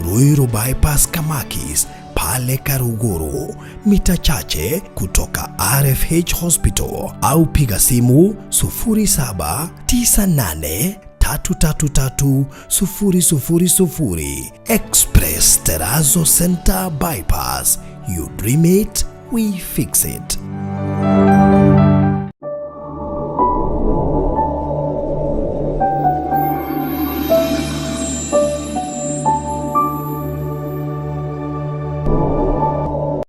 Ruiru Bypass Kamakis pale Karuguru, mita chache kutoka RFH Hospital, au piga simu 0798 333 000. Express Terrazzo Center Bypass. You dream it, we fix it.